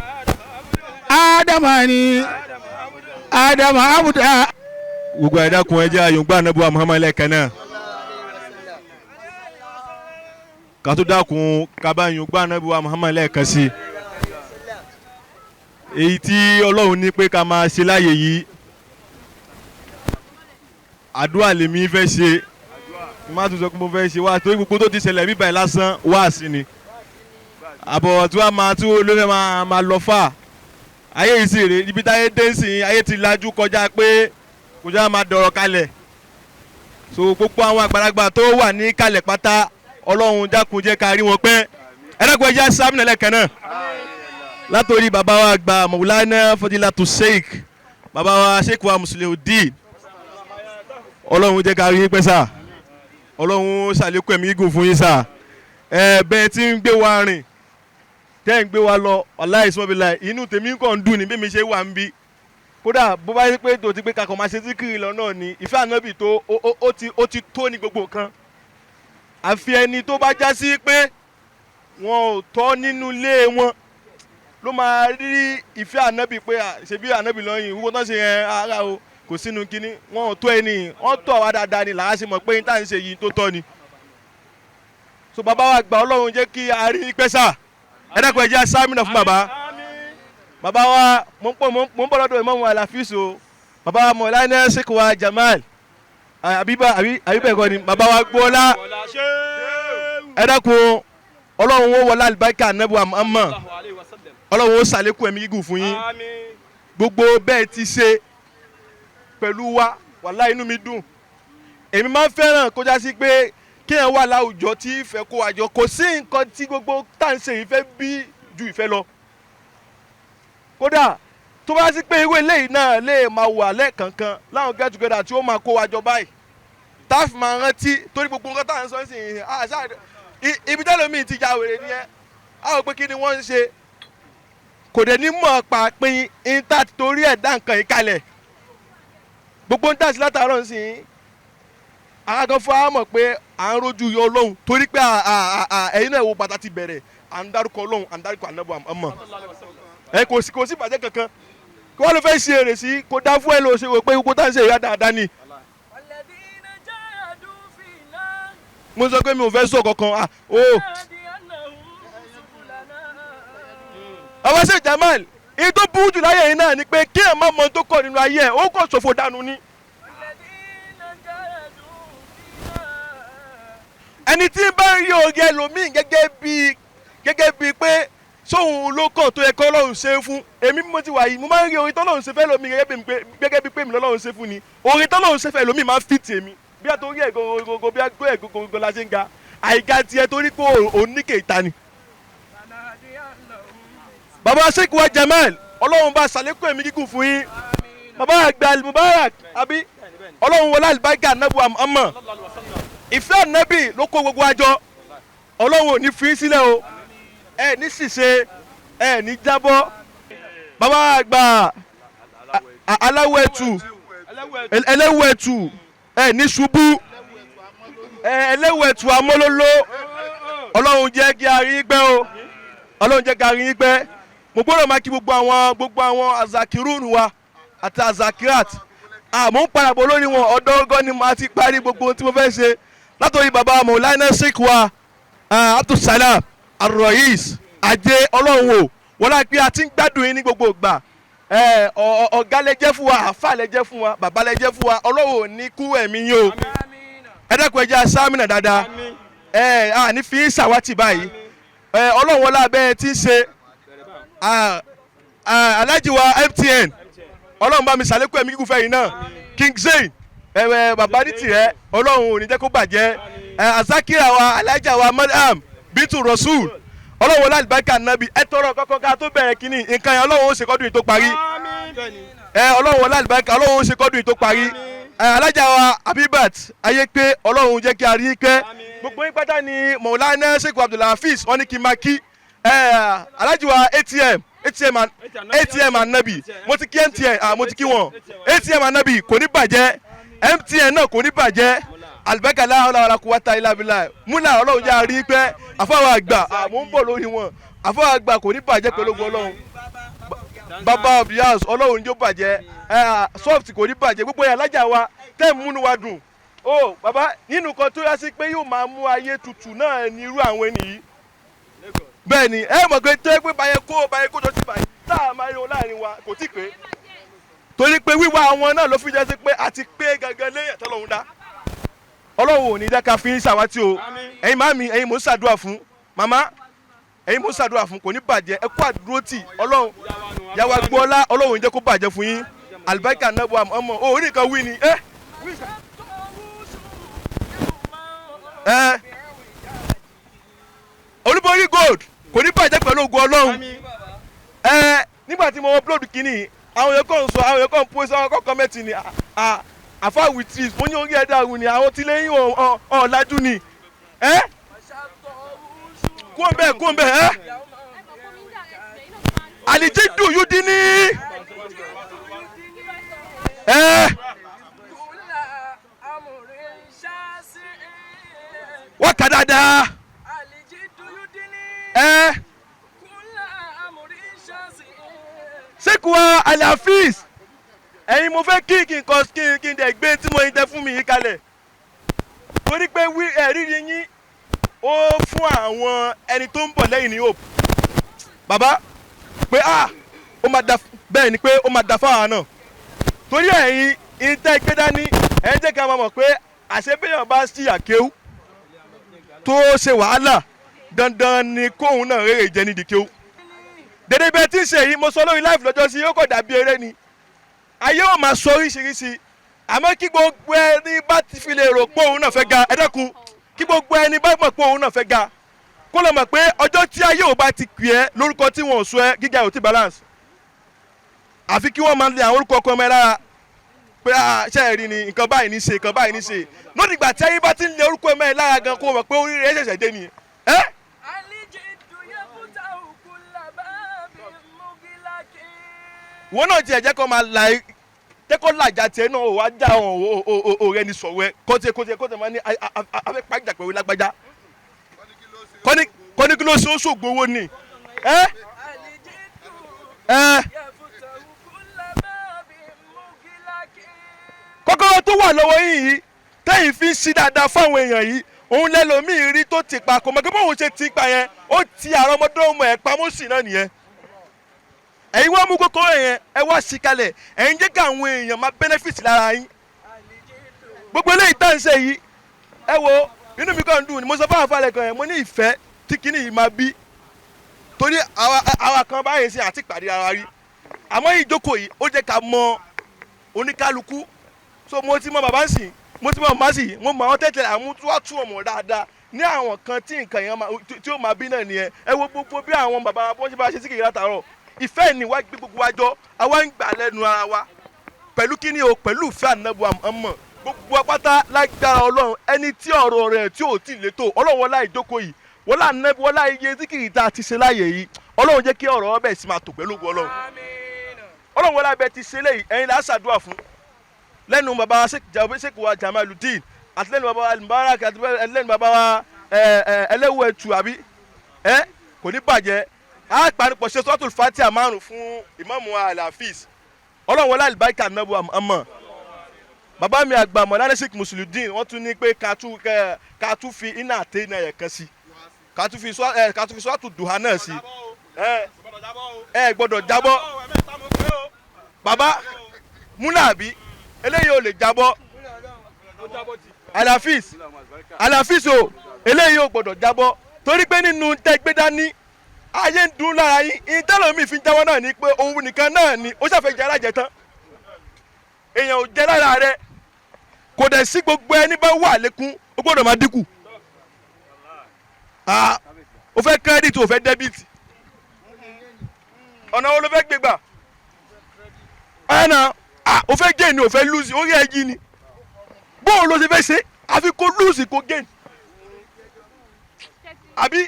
Speaker 8: ádámà ni ádámà abuda.
Speaker 3: Gbogbo ẹ̀dá kun ẹ jẹ́ àyùngbá anábùwà Muhammad lẹ́ẹ̀kan náà kàtó dákun kaba àyùngbá anábùwà Muhammad lẹ́ẹ̀kan sí èyí tí Ọlọ́run ní pé ká máa ṣe láàyè yìí àdúrà lèmi fẹ́ ṣe má tún sọ pé mo fẹ́ ṣe wá torí gbogbo tó ti ṣẹlẹ̀ bíbá ẹ̀ lásán wá sí ni àbọ̀ tí wàá máa tí olófẹ́ máa lọ fà ayé yìí sì rè ibi táyé dé sí ayé ti lajú kọjá pé kọjá máa dọ̀rọ̀ kalẹ̀ so gbogbo àwọn àgbàlagbà tó wà ní kalẹ̀ pátá Ọlọ́run dákun jẹ́ ká rí wọn pẹ́ ẹ dákun ẹ jẹ́ sámìnà lẹ́ẹ̀kan náà látòrí bàbá wa àgbà Mọ̀wúlánà Fadilatu Sheikh bàbá wa Sheikh wa Musliudeen Ọlọ́run jẹ́ ká rí yín pẹ́ sà Ọlọ́run ṣàlékún ẹ̀mí gígùn fún yín sà ẹ bẹ́ẹ̀ tí ń gbé wa rìn tẹ́ ń gbé wa lọ wàláhì sọ́bìlà inú tèmi kàn ń dùn ní bí mi ṣe wà ń bí kódà bó bá yẹ pé tó ti pé kakọ̀ máa ṣe síkìrì lọ náà ni ìfẹ́ ànábì tó ó ti tó ní gbogbo nǹkan àfi ẹni tó bá já sí pé wọn ò tọ́ nínú ilé wọn ló máa rí ìfẹ́ ànábì pé ṣebí ànábì lọ́yìn wúwo tán ṣe yẹn ara o kò sínú kínní wọn ò tó ẹni wọn tọ́ wa dáadáa ni làá ṣe mọ̀ pé tá à ń ṣe yìí tó tọ́ ni. So bàbá wa gbà Ọlọ́run jẹ́ kí a rí pẹ́ sà ẹ dákun ẹ jẹ́ sámìnà fún bàbá bàbá wa mò ń bọ̀ lọ́dọ̀ Ìmáàmù Àlàfíìsì bàbá wa Mọ̀lánà Sheikh wa Jamal àbíbẹ̀ kọ́ ni bàbá wa Gbọ́lá ẹ dákun Ọlọ́run ó wọlé àlùbáríkà Ànábì wa Muhammad Ọlọ́run ó ṣàlékún ẹ̀mí gígùn fún yín gbogbo bẹ́ẹ̀ ti ṣe pẹ̀lú wa wàláhì inú mi dùn èmi máa ń fẹ́ràn kó já sí pé kéèyàn wà láwùjọ tí ìfẹ́ kó àjọ kò sí nǹkan tí gbogbo tá à ń ṣe ìfẹ́ bí ju ìfẹ́ lọ kódà tó bá sí pé irú eléyìí náà lè máa wà lẹ́ẹ̀kankan láwọn get together tí ó máa kó wa jọ báyìí tá a fi máa rántí torí gbogbo nǹkan tá à ń sọ sí ibi tẹ́lẹ̀ mi ti ya wèrè nìyẹn a ò pé kí ni wọ́n ń ṣe kò dẹ̀ ní mọ̀ pàápín níta torí ẹ̀ dá nǹkan yìí kalẹ̀ gbogbo ń tàṣí látàárọ̀ ń sìn àwọn kan fún wa mọ̀ pé à ń rojú yọ Ọlọ́run torí pé ẹ̀yin náà wo bàtà ti bẹ̀rẹ̀ à ń dárúkọ Ọlọ́run à ń dárúkọ ànábọ̀ àmọ́ ẹ kò sí ìbàjẹ́ kankan Kí wọ́n ló fẹ́ ṣe èrè sí kó dá fún ẹ ló ṣe wò pé kó tá ń ṣe ìyá dáadáa ni. Mo sọ pé mi ò fẹ́ sọ kankan ah o. Àwọn ṣe Jamal èyí tó burú jù láyé yìí náà ni pé kí ẹ̀ má mọ tó kọ̀ nínú ayé ẹ̀ ó kọ̀ ṣòfò dànù ni. Ẹni tí ń bá rí oore ẹlòmíì gẹ́gẹ́ bíi pé sóhun ló kàn tó yẹ kọ́ Ọlọ́run ṣe é fún èmi mo ti wà yìí mo máa ń rí oore tọ́lọ́run ṣe fẹ́ lómi gẹ́gẹ́ bíi pé mi lọ́lọ́run ṣe fún ni oore tọ́lọ́run ṣe fẹ́ lómi máa ń fìtì èmi bí a torí ẹ̀ gogogogo bí a gbé ẹ̀ gogogogo la ṣe ń ga àìga tiẹ̀ torí pé òun ní kèéta ni. Bàbá Sheikh wa Jamal Ọlọ́run bá ṣàlékún ẹ̀mí gígùn fún yín bàbá àgbà Al-Mubarak àbí Ọlọ́run wọlé àlùbáríkà ànábì Muhammad ìfẹ́ ànábì ló kó gbogbo àjọ Ọlọ́run ò ní fi í sílẹ̀ o ẹ ní ṣìṣe ẹ ní jábọ́ bàbá àgbà aláwọ̀ ẹ̀tù ẹlẹ́wọ̀ ẹ̀tù ẹ ní ṣubú ẹlẹ́wọ̀ ẹ̀tù amólóló Ọlọ́run jẹ́ kí a rí gbẹ́ o Ọlọ́run jẹ́ kí a rí gbẹ́ mo gbọ́dọ̀ máa kí gbogbo àwọn azakirun wa àti azakirat àmọ́ ń padà bọ̀ lórí wọn ọ̀dọ́ ọgọ́ ni màá ti parí gbogbo ohun tí mo fẹ́ ṣe látòrí bàbá Mọ̀láná Sheikh wa Abdulsalam Arroyis ajé Ọlọ́run o wọ́n láti pé a ti ń gbádùn yín ní gbogbo ìgbà ọ̀gá lẹ jẹ́ fún wa àáfà lẹ jẹ́ fún wa bàbá lẹ jẹ́ fún wa Ọlọ́run ò ní kú ẹ̀mí yín o ẹ dákun ẹ jẹ́ asámìnà dáadáa ẹ à ní fi ṣàwátì báyìí Ọlọ́run wọlé abẹ́ ti ń ṣe Alhaji wa MTN Ọlọ́run bá mi ṣàlékún ẹ̀mí gígùn fẹ́yìn náà King Zayn bàbá ní tìrẹ Ọlọ́run ò ní jẹ́ kó bàjẹ́ azakira wa alájà wa madam Bintu Rasul Ọlọ́run wọlé àlùbáríkà nàbì ẹ tọrọ kọ́kọ́ ká tó bẹ̀rẹ̀ kínní nǹkan yẹn Ọlọ́run ó ṣe kọ́dún yìí tó parí Ọlọ́run wọlé àlùbáríkà Ọlọ́run ó ṣe kọ́dún yìí tó parí alájà wa Abibat ayé pé Ọlọ́run jẹ́ kí a rí pẹ́ gbogbo yín pátá ni Mọ̀láná Sheikh Abdulhafiz wọ́n ní kí n máa kí alájì wa ATM anabi mo ti kí MTN mo ti kí wọn ATM anabi kò ní bàjẹ́ MTN náà kò ní bàjẹ́ alibaka láhùlà wàlà kúwàtà ìlàbílà múlà Ọlọ́run jẹ́ àrí pẹ́ àfọwọ́ àgbà mò ń bọ̀ lórí wọn àfọwọ́ àgbà kò ní bàjẹ́ pẹ̀lú ogun Ọlọ́run bàbá abiyaz Ọlọ́run yóò bàjẹ́ soft kò ní bàjẹ́ gbogbo yẹn alájà wa tẹ́ ń múnú wa dùn ó bàbá nínú kan tó yá sí pé yóò máa mú ayé tutù náà ní irú àwọn ènìyàn bẹ́ẹ̀ ni ẹ mọ̀ pé tó yẹ pé báyẹn kó jọ sí báyìí tá a máa yọ láàrin wa kò tí pé torí pé wíwá àwọn náà ló fi jẹ́ sí pé a ti pé gangan léyìn tọ́lọ́hún dá Ọlọ́run ò ní jẹ́ ká fi ń ṣàwátì o ẹ̀yin màmí ẹ̀yin mò ń ṣàdúrà fún màmá ẹ̀yin mò ń ṣàdúrà fún kò ní bàjẹ́ ẹ kú àdúró tì Ọlọ́run yàwá gbọ́lá Ọlọ́run ò ní jẹ́ kó bàjẹ́ fún yín àlùbáríkà náà bọ̀ ọmọ o orí nǹkan wí ni ẹ ẹ Olúborí gold kò ní bàjẹ́ pẹ̀lú ògùn Ọlọ́run ẹ nígbà tí mo upload kínní àwọn yẹn kàn ń sọ àwọn yẹn kàn ń post àwọn kàn comment ni àfa with trees mo ní orí ẹ̀dá àrùn ni àwọn tí lẹ́yìn ọ̀ọ́lájú ni ẹ kó bẹ́ẹ̀ kó bẹ́ẹ̀ ẹ àlìjídù yóò dín ní ẹ wọ́n kà dáadáa ẹ Sheikh wa Alhafiz ẹ̀yin mo fẹ́ kí n kọ kí n dẹ̀ gbé tí mo ń tẹ fún mi yìí kalẹ̀ torí pé ẹ̀rírí yín ó fún àwọn ẹni tó ń bọ̀ lẹ́yìn ní hope bàbá pé ah ó máa da bẹ́ẹ̀ ni pé ó máa da fáwọn náà torí ẹ̀yin ìtẹ́ gbé dání ẹ̀ jẹ́ ká máa mọ̀ pé àṣebéyàn bá sí àkéwú tó ṣe wàhálà dandan ni kóun náà rèrè jẹ nídìí kéwú dédé bẹ́ẹ̀ tí ń ṣe yìí mo sọ lórí live lọ́jọ́ sí ó kò dàbí eré ni ayé ò máa sọ oríṣiríṣi àmọ́ kí gbogbo ẹni bá ti fi lè rò pé òun náà fẹ́ ga ẹ dákun kí gbogbo ẹni bá mọ̀ pé òun náà fẹ́ ga kó lọ mọ̀ pé ọjọ́ tí ayé ò bá ti pè ẹ́ lórúkọ tí wọ́n ò sọ ẹ́ gíga ò ti balance àfi kí wọ́n máa lé àwọn orúkọ ọkọ ọmọ ẹ lára pé ṣe é rí ni nǹkan báyìí ní ṣe nǹkan báyìí ní ṣe lódìgbà tí ayé bá ti ń lé orúkọ ọmọ ẹ lára gan kó mọ̀ pé orí rẹ̀ ṣẹ̀ṣẹ̀ dé ni ẹ́ wọn náà tiẹ̀ jẹ́ kó máa la jẹ́ kó làjà tiẹ̀ náà wàá já ọ̀rẹ́ ni sọ̀rọ̀ ẹ kó tiẹ̀ máa ní afẹ́ pàjáwìrì pẹ̀lú lágbájá kọ́ni kí ló ṣe ó ṣògbó owó ni ẹ́ ẹ́ tó wà lọ́wọ́ yín yìí tẹ́yìn fi ń ṣí dáadáa fáwọn èèyàn yìí, òun lẹ́lòmíì rí tó ti pa, kò mọ̀ pé bóun ṣe ti pa yẹn, ó ti àrọ́mọdọ́mọ ẹ̀ pamọ́ sí náà nìyẹn. Ẹ̀yin wá mú kókó yẹn, ẹ wá sí kalẹ̀, ẹ̀yin jẹ́ káwọn èèyàn máa benefit lára yín. Gbogbo eléyìí tá à ń ṣe yìí, ẹ wo inú mi kàn ń dùn ni. Mo sọ fáwọn afálẹ̀ kan yẹn, mo ní ìfẹ́ tí kinní yìí máa bí, torí àwa kan báyìí ṣe àti ìpàdé ara rí, àmọ́ ìjókòó yìí ó jẹ́ ká mọ oníkálukú. So mo ti mọ bàbá ń sìn, mo ti mọ màmá sì, mo mọ àwọn tẹ́tẹ̀lẹ̀, àwọn tó wá tú ọmọ dáadáa ní àwọn kan tí nǹkan yẹn tí ó máa bí náà nìyẹn. Ẹ wo gbogbo bí àwọn bàbá wọn ṣe bá ṣe sí kìkì látàárọ̀, ìfẹ́ ni wá gbé gbogbo wa jọ, àwa ń gbà lẹ́nu ara wa pẹ̀lú kíni o, pẹ̀lú ìfẹ́ ànábọ̀ àmọ́ gbogbo apáta lágbára Ọlọ́run. Ẹni tí ọ̀rọ̀ rẹ̀ tí ò tí ì létò, Ọlọ́run wọlá ìjókòó yìí, wọlá ànábì, wọlá iye tí kìkì tá a ti ṣe láàyè yìí, Ọlọ́run jẹ́ kí ọ̀rọ̀ ọbẹ̀ sì máa tò pẹ̀lú ògo Ọlọ́run. Ọlọ́run wọlá abẹ ti ṣe léyìí, ẹ̀yin là á ṣàdúrà fún lẹ́nu baba Sheikh wa Jamaludeen, àti lẹ́nu baba Al-Mubarak, àti lẹ́nu baba wa ẹlẹ́wọ̀ ẹ̀tù, àbí ẹ kò ní bàjẹ́. A paripọ̀ ṣe suratul Fatiha 5 fún Ìmáàmù Al-Hafiz. Ọlọ́run wọlé àlùbáríkà nàbọ̀ àmọ́ bàbá mi àgbà Mọ̀lánà Sheikh Musliudeen, wọ́n tún ní pé ká tún fi iná àti iná yẹn kan sí, ká tún fi suratul Duha náà sí. Ẹ gbọ́dọ̀ jábọ́ bàbá múnàbí, eléyìí ò lè jábọ́. Al-Hafiz, Al-Hafiz o, eléyìí ò gbọ́dọ̀ jábọ́, torí pé nínú tẹ́gbẹ́ dání ayé ń dún lára yín. Ìtẹ́lómi fi jáwọ́ náà ni pé òun nìkan náà ni ó ṣàfẹ́ jẹ́ alájẹ tán, èèyàn ò jẹ́ lára rẹ̀, kò dẹ̀ sí gbogbo ẹni bá wà lékún ó gbọ́dọ̀ máa dínkù. Ó fẹ́ kírẹ́dìtì, ó fẹ́ dẹ́bìtì, ọ̀nà wo ló fẹ́ gbégbà? Ẹ̀nà ó fẹ́ gain, ó fẹ́ lose, orí ẹ̀ yí ni. Bóun ló ṣe fẹ́ ṣe, àfi kó lose kó gain. Àbí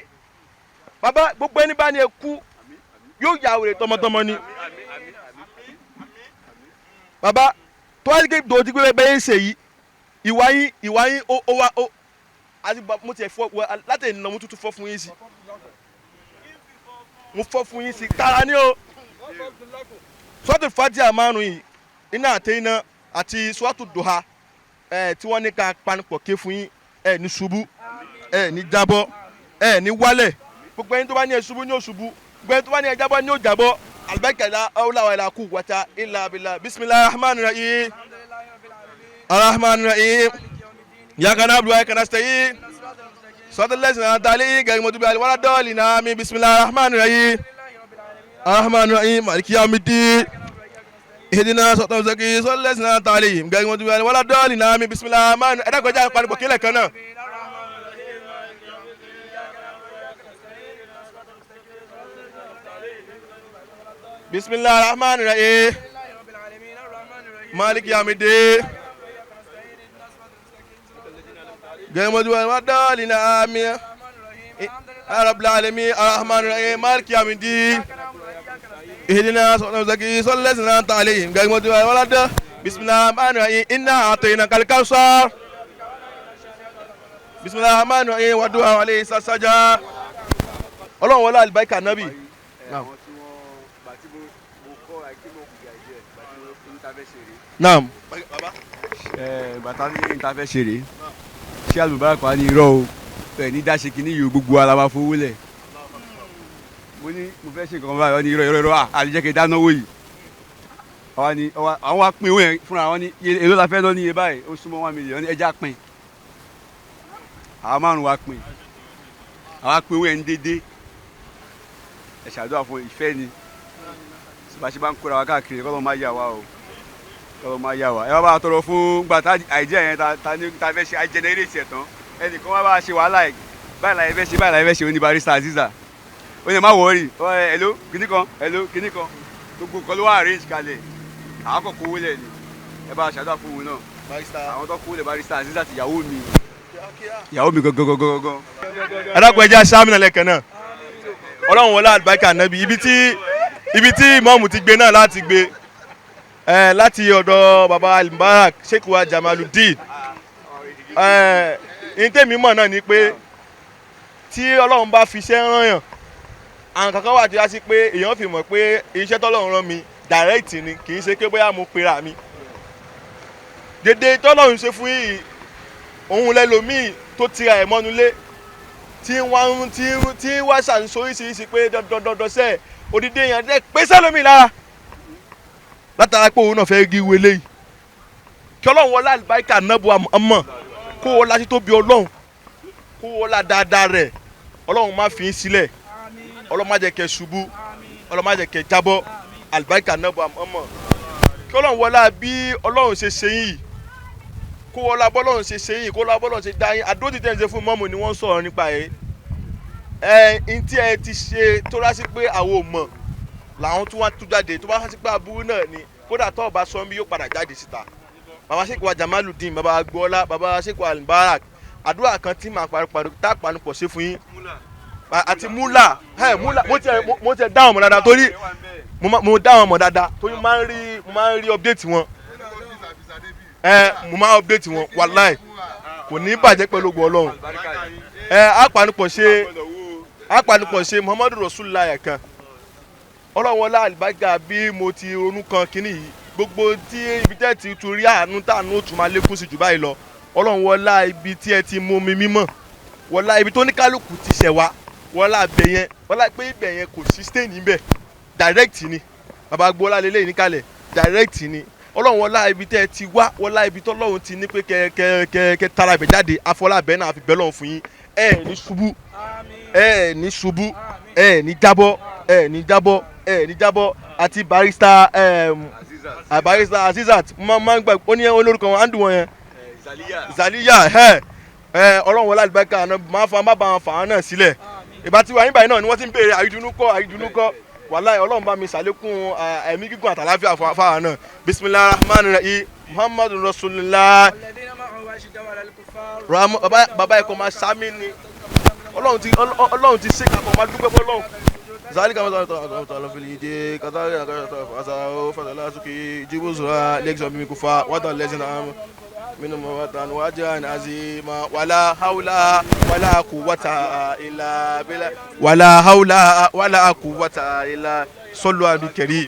Speaker 3: bàbá gbogbo ẹni bá ní ẹ kú yóò yà wèrè tọmọtọmọ ni. Bàbá tó wá gbé tó ti gbé bẹ́ẹ̀ ṣe yìí, ìwà yín ìwà yín ó wá ó àti mo tiẹ̀ fọ́ láti ẹ̀nà mo tuntun fọ́ fún yín sí, mo fọ́ fún yín sí tara ni o. Suratul Fatiha 5 yìí, iná àti iná àti Suratul Duha tí wọ́n ní ká panupọ̀ ké fún yín, ẹ ní ṣubú, ẹ ní jábọ́, ẹ ní wálẹ̀. Gbogbo ẹni tó bá ní ẹ ṣubú ní ó ṣubú, gbogbo ẹni tó bá ní ẹ jábọ́ ní ó jábọ́. Albarka la hawla wala quwwata illa billah. Bismillahir rahmanir rahim. Arrahmanir rahim. Iyyaka na'budu wa iyyaka nasta'in. Siratal ladzina an'amta alayhim ghayril maghdubi alayhim waladdallin. Amin. Bismillahir rahmanir rahim. Arrahmanir rahim. Maliki yawmiddin. Ihdina siratal mustaqim. Siratal ladzina an'amta alayhim ghayril maghdubi alayhim waladdallin. Amin. Bismillahir rahmanir rahim. Ẹ dákun, ẹ jẹ́ á paripọ̀ kílẹ̀ kan náà. Bismillahir rahmanir rahim. Maliki yawmiddin. Ghayril maghdubi alayhim waladdallin. Amin. Rabbil alamin. Arrahmanir rahim. Maliki yawmiddin. Ihdina siratal mustaqim. Siratal ladzina an'amta alayhim ghayril maghdubi alayhim waladdallin. Bismillahir rahmanir rahim. Inna a'tainakal kawthar. Bismillahir rahmanir rahim. Wadduha wa laysa saja. Ọlọ́run wọlé àlùbáríkà nábì. Naam.
Speaker 7: Bàtà ní ìta fẹ́ ṣeré, ṣé Al-Mubarak wà ní irọ́ o, ẹ̀ ní dáṣe kínní yìí, gbogbo ara wa fowó lẹ̀. Mo ní mo fẹ́ ṣe nǹkan báyìí, wọ́n ní irọ́ irọ́ irọ́, àlejò kì í dáná owó yìí. Àwọn wa pín owó yẹn fúnra wọn ní èló la fẹ́ lọ ní iye báyìí, ó súnmọ́ 1 million, ní ẹja pín. Àwọn márùn-ún wa pín, àwa pín owó yẹn ní dédé. Ẹ ṣàdúrà fún ìfẹ́ ni, bá ṣe bá ń kóra wa káàkiri, kọ́ ló máa yà wá o, kọ́ máa yà wá. Ẹ wá bá a tọrọ fún gba tá àìjẹ́ yẹn ta ní ta fẹ́ ṣe àìjẹnẹrétì ẹ̀ tán, ẹnìkan wá bá a ṣe wàhálà ẹ̀ báyìí láyé fẹ́ ṣe, báyìí láyé fẹ́ ṣe, ó ní barista Aziza, ó ní má wọrí, hello kinní kan, hello kinní kan, gbogbo nǹkan ló wà arrange kalẹ̀, àwọn kò kówó lẹ̀ ni. Ẹ bá a ṣàdúrà fún òun náà, àwọn tó kówó lẹ̀ barista Aziza ti ìyàwó mi, ìyàwó mi gangan gangan gangan.
Speaker 3: Ẹ dákun, ẹ jẹ́ aṣáájú lẹ́ẹ̀kan náà. Ọlọ́run wọlé àlùbáríkà nábì, ibi tí ìmọ̀ọ́mù ti gbé náà láti gbé láti ọ̀dọ̀ baba Al-Mubarak Sheikh wa Jamaludeen. Ní tèmi mọ̀ náà ni pé tí Ọlọ́run bá fi iṣẹ́ rán yàn, àwọn kankan wà tó yá sí pé èèyàn fi mọ̀ pé iṣẹ́ tọ́lọ́run rán mi direct ni, kì í ṣe pé bóyá mo pera mi. Dédé tọ́lọ́run ṣe fún yìí òun lẹ́lòmíì tó tira ẹ̀ mọ́nulé tí wọ́n tí wọ́n ṣàǹsọ oríṣiríṣi pé dandandandan sẹ́ẹ̀ odidi èèyàn dẹ́ pé sẹ́lómi lára látara pé òun náà fẹ́ rí wọlé yìí. Kí ọlọ́run wọlé àlùbáríkà nábù àmọ́ kó wọlé àti tóbi ọlọ́run kó wọlé dáadáa rẹ̀ ọlọ́run má fi í sílẹ̀ ọlọ́run má jẹ́ kẹ́ ṣubú ọlọ́run má jẹ́ kẹ́ jábọ́ àlùbáríkà nábù àmọ́ kí ọlọ́run wọlé bí ọlọ́run ṣe ṣe yìí kó wọlé bọ́lọ́run ṣe ṣe yìí kó wọlé bọ́lọ́run ṣe dá yín àdó títẹ̀ ń ṣe fún mọ́mù ni wọ́n ń sọ̀rọ̀ nípa ẹ̀ ẹ̀ ń tí ẹ ti ṣe tó rá sí pé àwọn ò mọ̀ làwọn tó wá tú jáde tó bá sí pé aburú náà ni kódà tó bá sọ bí yóò padà jáde síta. Baba Sheikh wa Jamaludin, baba Agboola, baba Sheikh wa Albarak, àdúrà kan tí màá parí tá a panupọ̀ ṣe fún yín àti múlà ẹ múlà mo tiẹ̀ dá àwọn mọ̀ dáadáa torí mo dá àwọn mọ̀ dáadáa torí mo máa ń rí update wọn ẹ mo máa update wọn wàláì kò ní bàjẹ́ pẹ̀lú ògùn Ọlọ́run ẹ apanupọ̀ ṣe Muhammadu Rasulullah kan Ọlọ́run wọlé àlùbáríkà bí mo ti ronú kan kínní yìí gbogbo tí ibi tẹ́ ti tún rí àánú tàánú ó tún máa lékún sí jù báyìí lọ Ọlọ́run wọlá ibi tí ẹ ti mú omi mímọ́ wọlá ibi tó ní kálukú ti ṣẹ̀ wá wọlá ibẹ̀ yẹn wọlá pé ibẹ̀ yẹn kò sí stain níbẹ̀ direct ni bàbá Agboola lélẹ́yìn níkàlẹ̀ direct ni Ọlọ́run wọlá ibi tẹ́ ti wá wọlá ibi tọ́lọ́run ti ní pé kẹ kẹ kẹ kẹ tara ibẹ̀ jáde afọlábẹ́ náà fi bẹ́ lọ́run fún yín ẹ ní ṣubú ẹ ní ṣubú ẹ ní jábọ́ ẹ ní jábọ́ ẹ ní jábọ́ àti barrister barrister Azizat máa ń gbà ó ní olórúkọ wọn àǹdù wọn yẹn Zaliya ẹ ẹ Ọlọ́run wọlé àlùbáríkà náà máa fa má ba wọn fà wọn náà sílẹ̀ ìbá tí wàá yín báyìí náà ni wọ́n ti ń béèrè àrídùnnú kọ́ àrídùnnú kọ́ wàláì Ọlọ́run bá mi ṣàlékún ẹ̀mí gígùn àtàláfíà fáwọn náà bisimilahi rahman rahim muhammadu rasulillah bàbá ẹ̀kọ́ máa ṣámí ni Ọlọ́run ti ṣe kakọ̀ máa dúpẹ́ fọlọ́run. Zalika masala fil kadhalika fasao fasala suki jibu sura lekso mi kufa wata lesina minum watan wajan azima wala haula wala quwwata illa billah wala haula wala quwwata illa sallu ala karim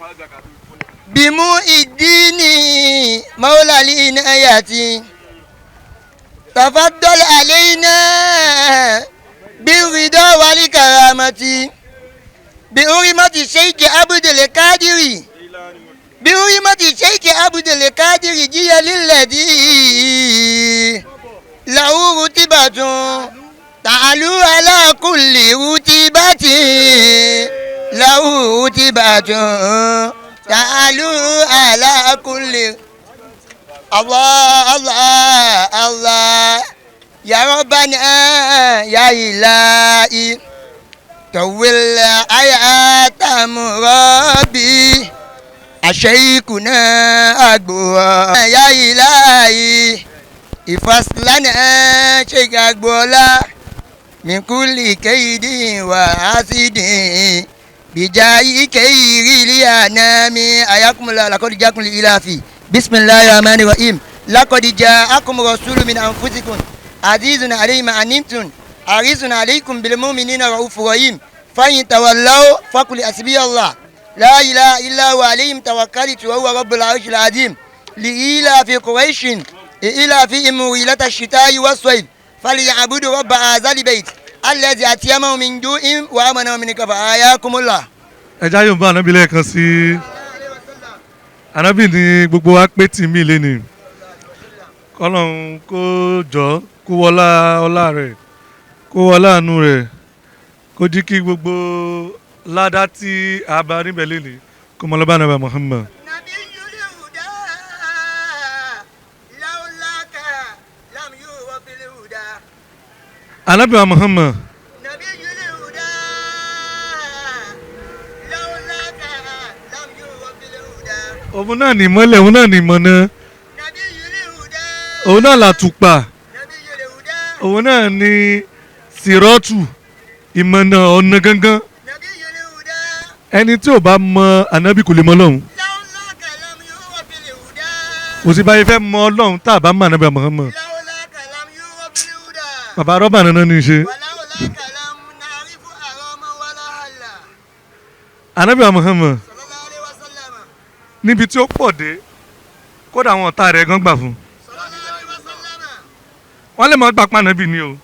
Speaker 11: bimu idini maula linayati tafaddal alaina birida wal karamati بحرمة الشيخ عبد القادر بحرمة الشيخ عبد القادر جي للذي له رتبة تعلو على كل رتبة له رتبة تعلو على كل الله الله الله يا ربنا يا إلهي طول حياة مربي أشيكنا أقوى يا إلهي إفصلنا شيخ أقبولا من كل كيد وحسد بجاي كير الأنام أياكم الله لقد جاءكم الإلافي بسم الله الرحمن الرحيم لقد جاءكم رسول من أنفسكم عزيز عليه ما عنتم حريص عليكم بالمؤمنين رؤوف رحيم فإن تولوا فقل حسبي الله لا إله إلا هو عليهم توكلت وهو رب العرش العظيم لإيلاف قريش إيلافهم رحلة الشتاء والصيف فليعبدوا رب هذا البيت الذي أطعمهم من جوع وآمنهم من خوف حياكم الله.
Speaker 13: Ẹ já yóò bá ànábì lẹ́ẹ̀kan sí i. Ànábì ní gbogbo wa pé tì mí lé ní kọ́lọ́hún kó jọ kó wọlá ọlá rẹ̀ kó wọlá àánú rẹ̀ kó jí kí gbogbo ládá tí a bá níbẹ̀ lé ní kó mọ lọ́ba ànábì Muhammad. Ànábì Muhammad. Òun náà ní ìmọ́lẹ̀, òun náà ní ìmọ̀nà, òun náà làtùpà, òun náà ní sírọ́tù ìmọ̀nà ọ̀nà gangan. Ẹni tí ò bá mọ ànábì kò lè mọ Ọlọ́run. Kò sí báyìí fẹ́ mọ Ọlọ́run tá a bá mọ ànábì Muhammad. Bàbá rọ́bà nínú ní í ṣe. Ànábì Muhammad níbi tí ó pọ̀ dé kódà àwọn ọ̀tá rẹ̀ gan gbà fún. Wọ́n lè mọ̀ gbà pa ànábì ni o,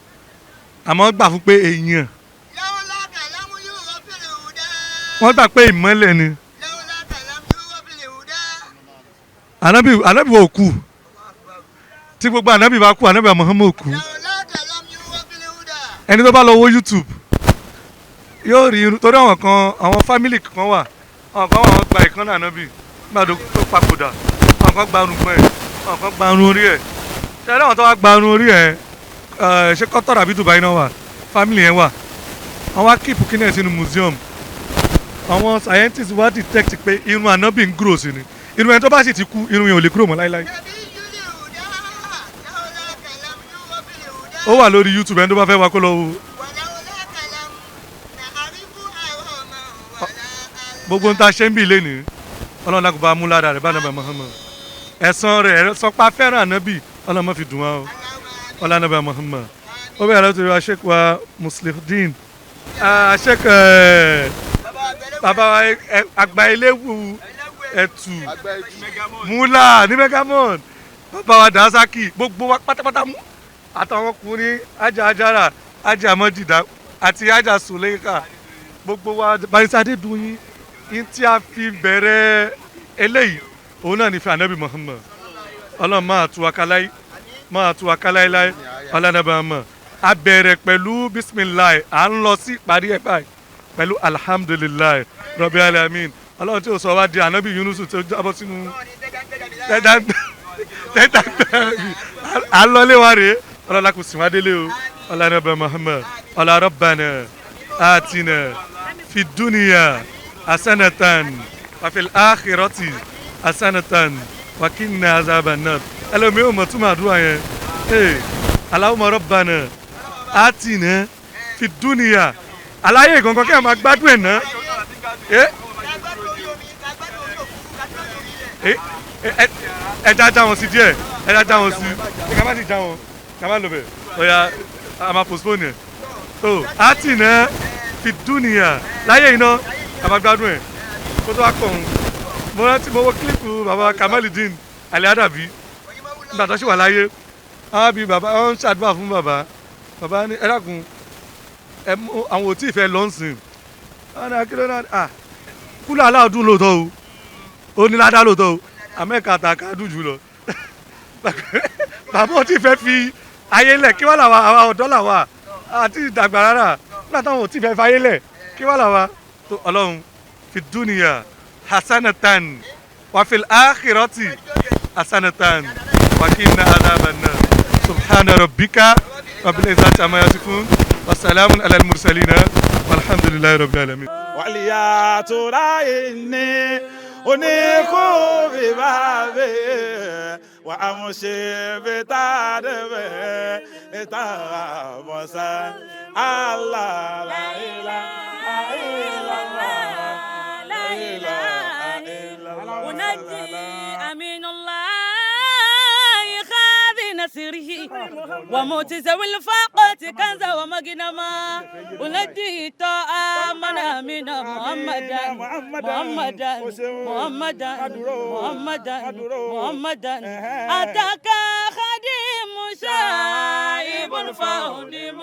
Speaker 13: àmọ́ gbà fún pé èèyàn. Wọ́n gbà pé ìmọ́lẹ̀ ni. Ànábì, ànábì wo kú? Tí gbogbo ànábì bá kú, ànábì Muhammad kú. Ẹni tó bá lọ wo YouTube yóò rí irun, torí àwọn kan, àwọn family kan wà, àwọn kan wà, wọ́n gba ìkànnì ànábì nígbà tó papòdà, àwọn kan gba irùngbọ̀n ẹ̀, àwọn kan gba irun orí ẹ̀. Ṣé ẹ àwọn tó wá gba irun orí ẹ̀, ṣé Qatar àbí Dubai náà wà, family yẹn wà, àwọn wá keep kíní ẹ̀ sínú museum. Àwọn scientists wá detect pé irun ànábì ń grow sí ni. Irun ẹni tó bá sì ti kú, irun yẹn ò lè grow mọ́ láíláí. Ó wà lórí YouTube, ẹni tó bá fẹ́ wá kó lọ wo. Gbogbo ń ta ṣe ń bì lẹ́nu, Ọlọ́run lákòó bá mú lára rẹ̀ bá nàbà Muhammad, ẹ̀san rẹ̀ sọpá fẹ́ràn ànábì, Ọlọ́run má fi dùn wá o, ọlọ́run nàbà Muhammad. Ó bẹ̀rẹ̀ lọ́tọ̀ wa Sheikh wa Musliudeen, Sheikh bàbá wa àgbà eléwu ẹ̀tù múlá ní Megamon, bàbá wa Dasaki, gbogbo wa pátápátá mú àtàwọn ọkùnrin, ajá ajára, ajá amọ́jìdá àti ajá Suleika, gbogbo wa barista Adédùnyìn ní tí a fi bẹ̀rẹ̀ eléyìí, òun náà ní fi ànábì Muhammad. Ọlọ́run máa tú wa káláí, máa tú wa káláíláí, ọlọ́nàbà mọ̀. A bẹ̀rẹ̀ pẹ̀lú bisimilayi, à ń lọ sí ìparí ẹ̀ báyìí pẹ̀lú alhamdulilayi rabbil alamin. Ọlọ́run tí o sọ wá di ànábì Yunusu tó jábọ́ sínú tẹ́tà, à ń lọlé wa rèé. Ọlọ́run kò sì wá délé o, ọlọ́nàbà Muhammad. Ọlá rabbana atina fi dunya hasanatan wa fil akhirati hasanatan wa qina azaban nar. Ẹlòmíì ò mọ̀ túmọ̀ àdúrà yẹn. Ee, Allahumma rabbana atina fi dunya, aláyé gangan kí ẹ máa gbádùn ẹ̀ ná. Ẹ já já wọn sí díẹ̀, ẹ já já wọn sí, ẹ ká má sì já wọn, ká má lọ bẹ̀, ọ̀ya a máa postpone ẹ̀. Tó atina fi dunya, láyé iná a máa gbádùn ẹ̀ kó tó wá kọ̀ ọ̀hún. Mo rántí mo wo kílípù bàbá Kamaludin Ali Adabi nígbà tó ṣì wà láyé. Àwọn bíi bàbá wọn ń ṣàdúrà fún bàbá, bàbá ní ẹ dákun, ẹ mú àwọn ò tí ì fẹ́ lọ́nsìn. Wọn ní akíló náà à kúlọ̀ aláàdún lóòótọ́ o, ó ní ládàá lóòótọ́ o, amẹ́ka àtàkà dùn jù lọ. Bàbá ò tí ì fẹ́ fi ayé lẹ̀, kí wọ́n làwà, àwa ọ̀dọ́ làwà àti ìdàgbà rárá, nígbà táwọn ò tí ì fẹ́ fi ayé lẹ̀, kí wọ́n làwà tó. Ọlọ́run fi dúnìyà hasanatan wa fil akhirati hasanatan wa qina adhaban nar. Subhana rabbika rabbil izzati amma yasifun wa salamun ala al mursalina walhamdulillahi rabbil alamin.
Speaker 4: Wàlíyàtúrà ìní oníkó bíbábé wà á mú ṣe bíta débẹ̀ níta àmọ̀sá aláìlá àìlá àìlá.
Speaker 5: ونجي أمين الله خاذ نسره ومعتزو الفاقة كنزا ومجنما ونجي طعامنا من محمدا محمدا محمدا محمدا محمدا أتاك خديم شائب فهدم.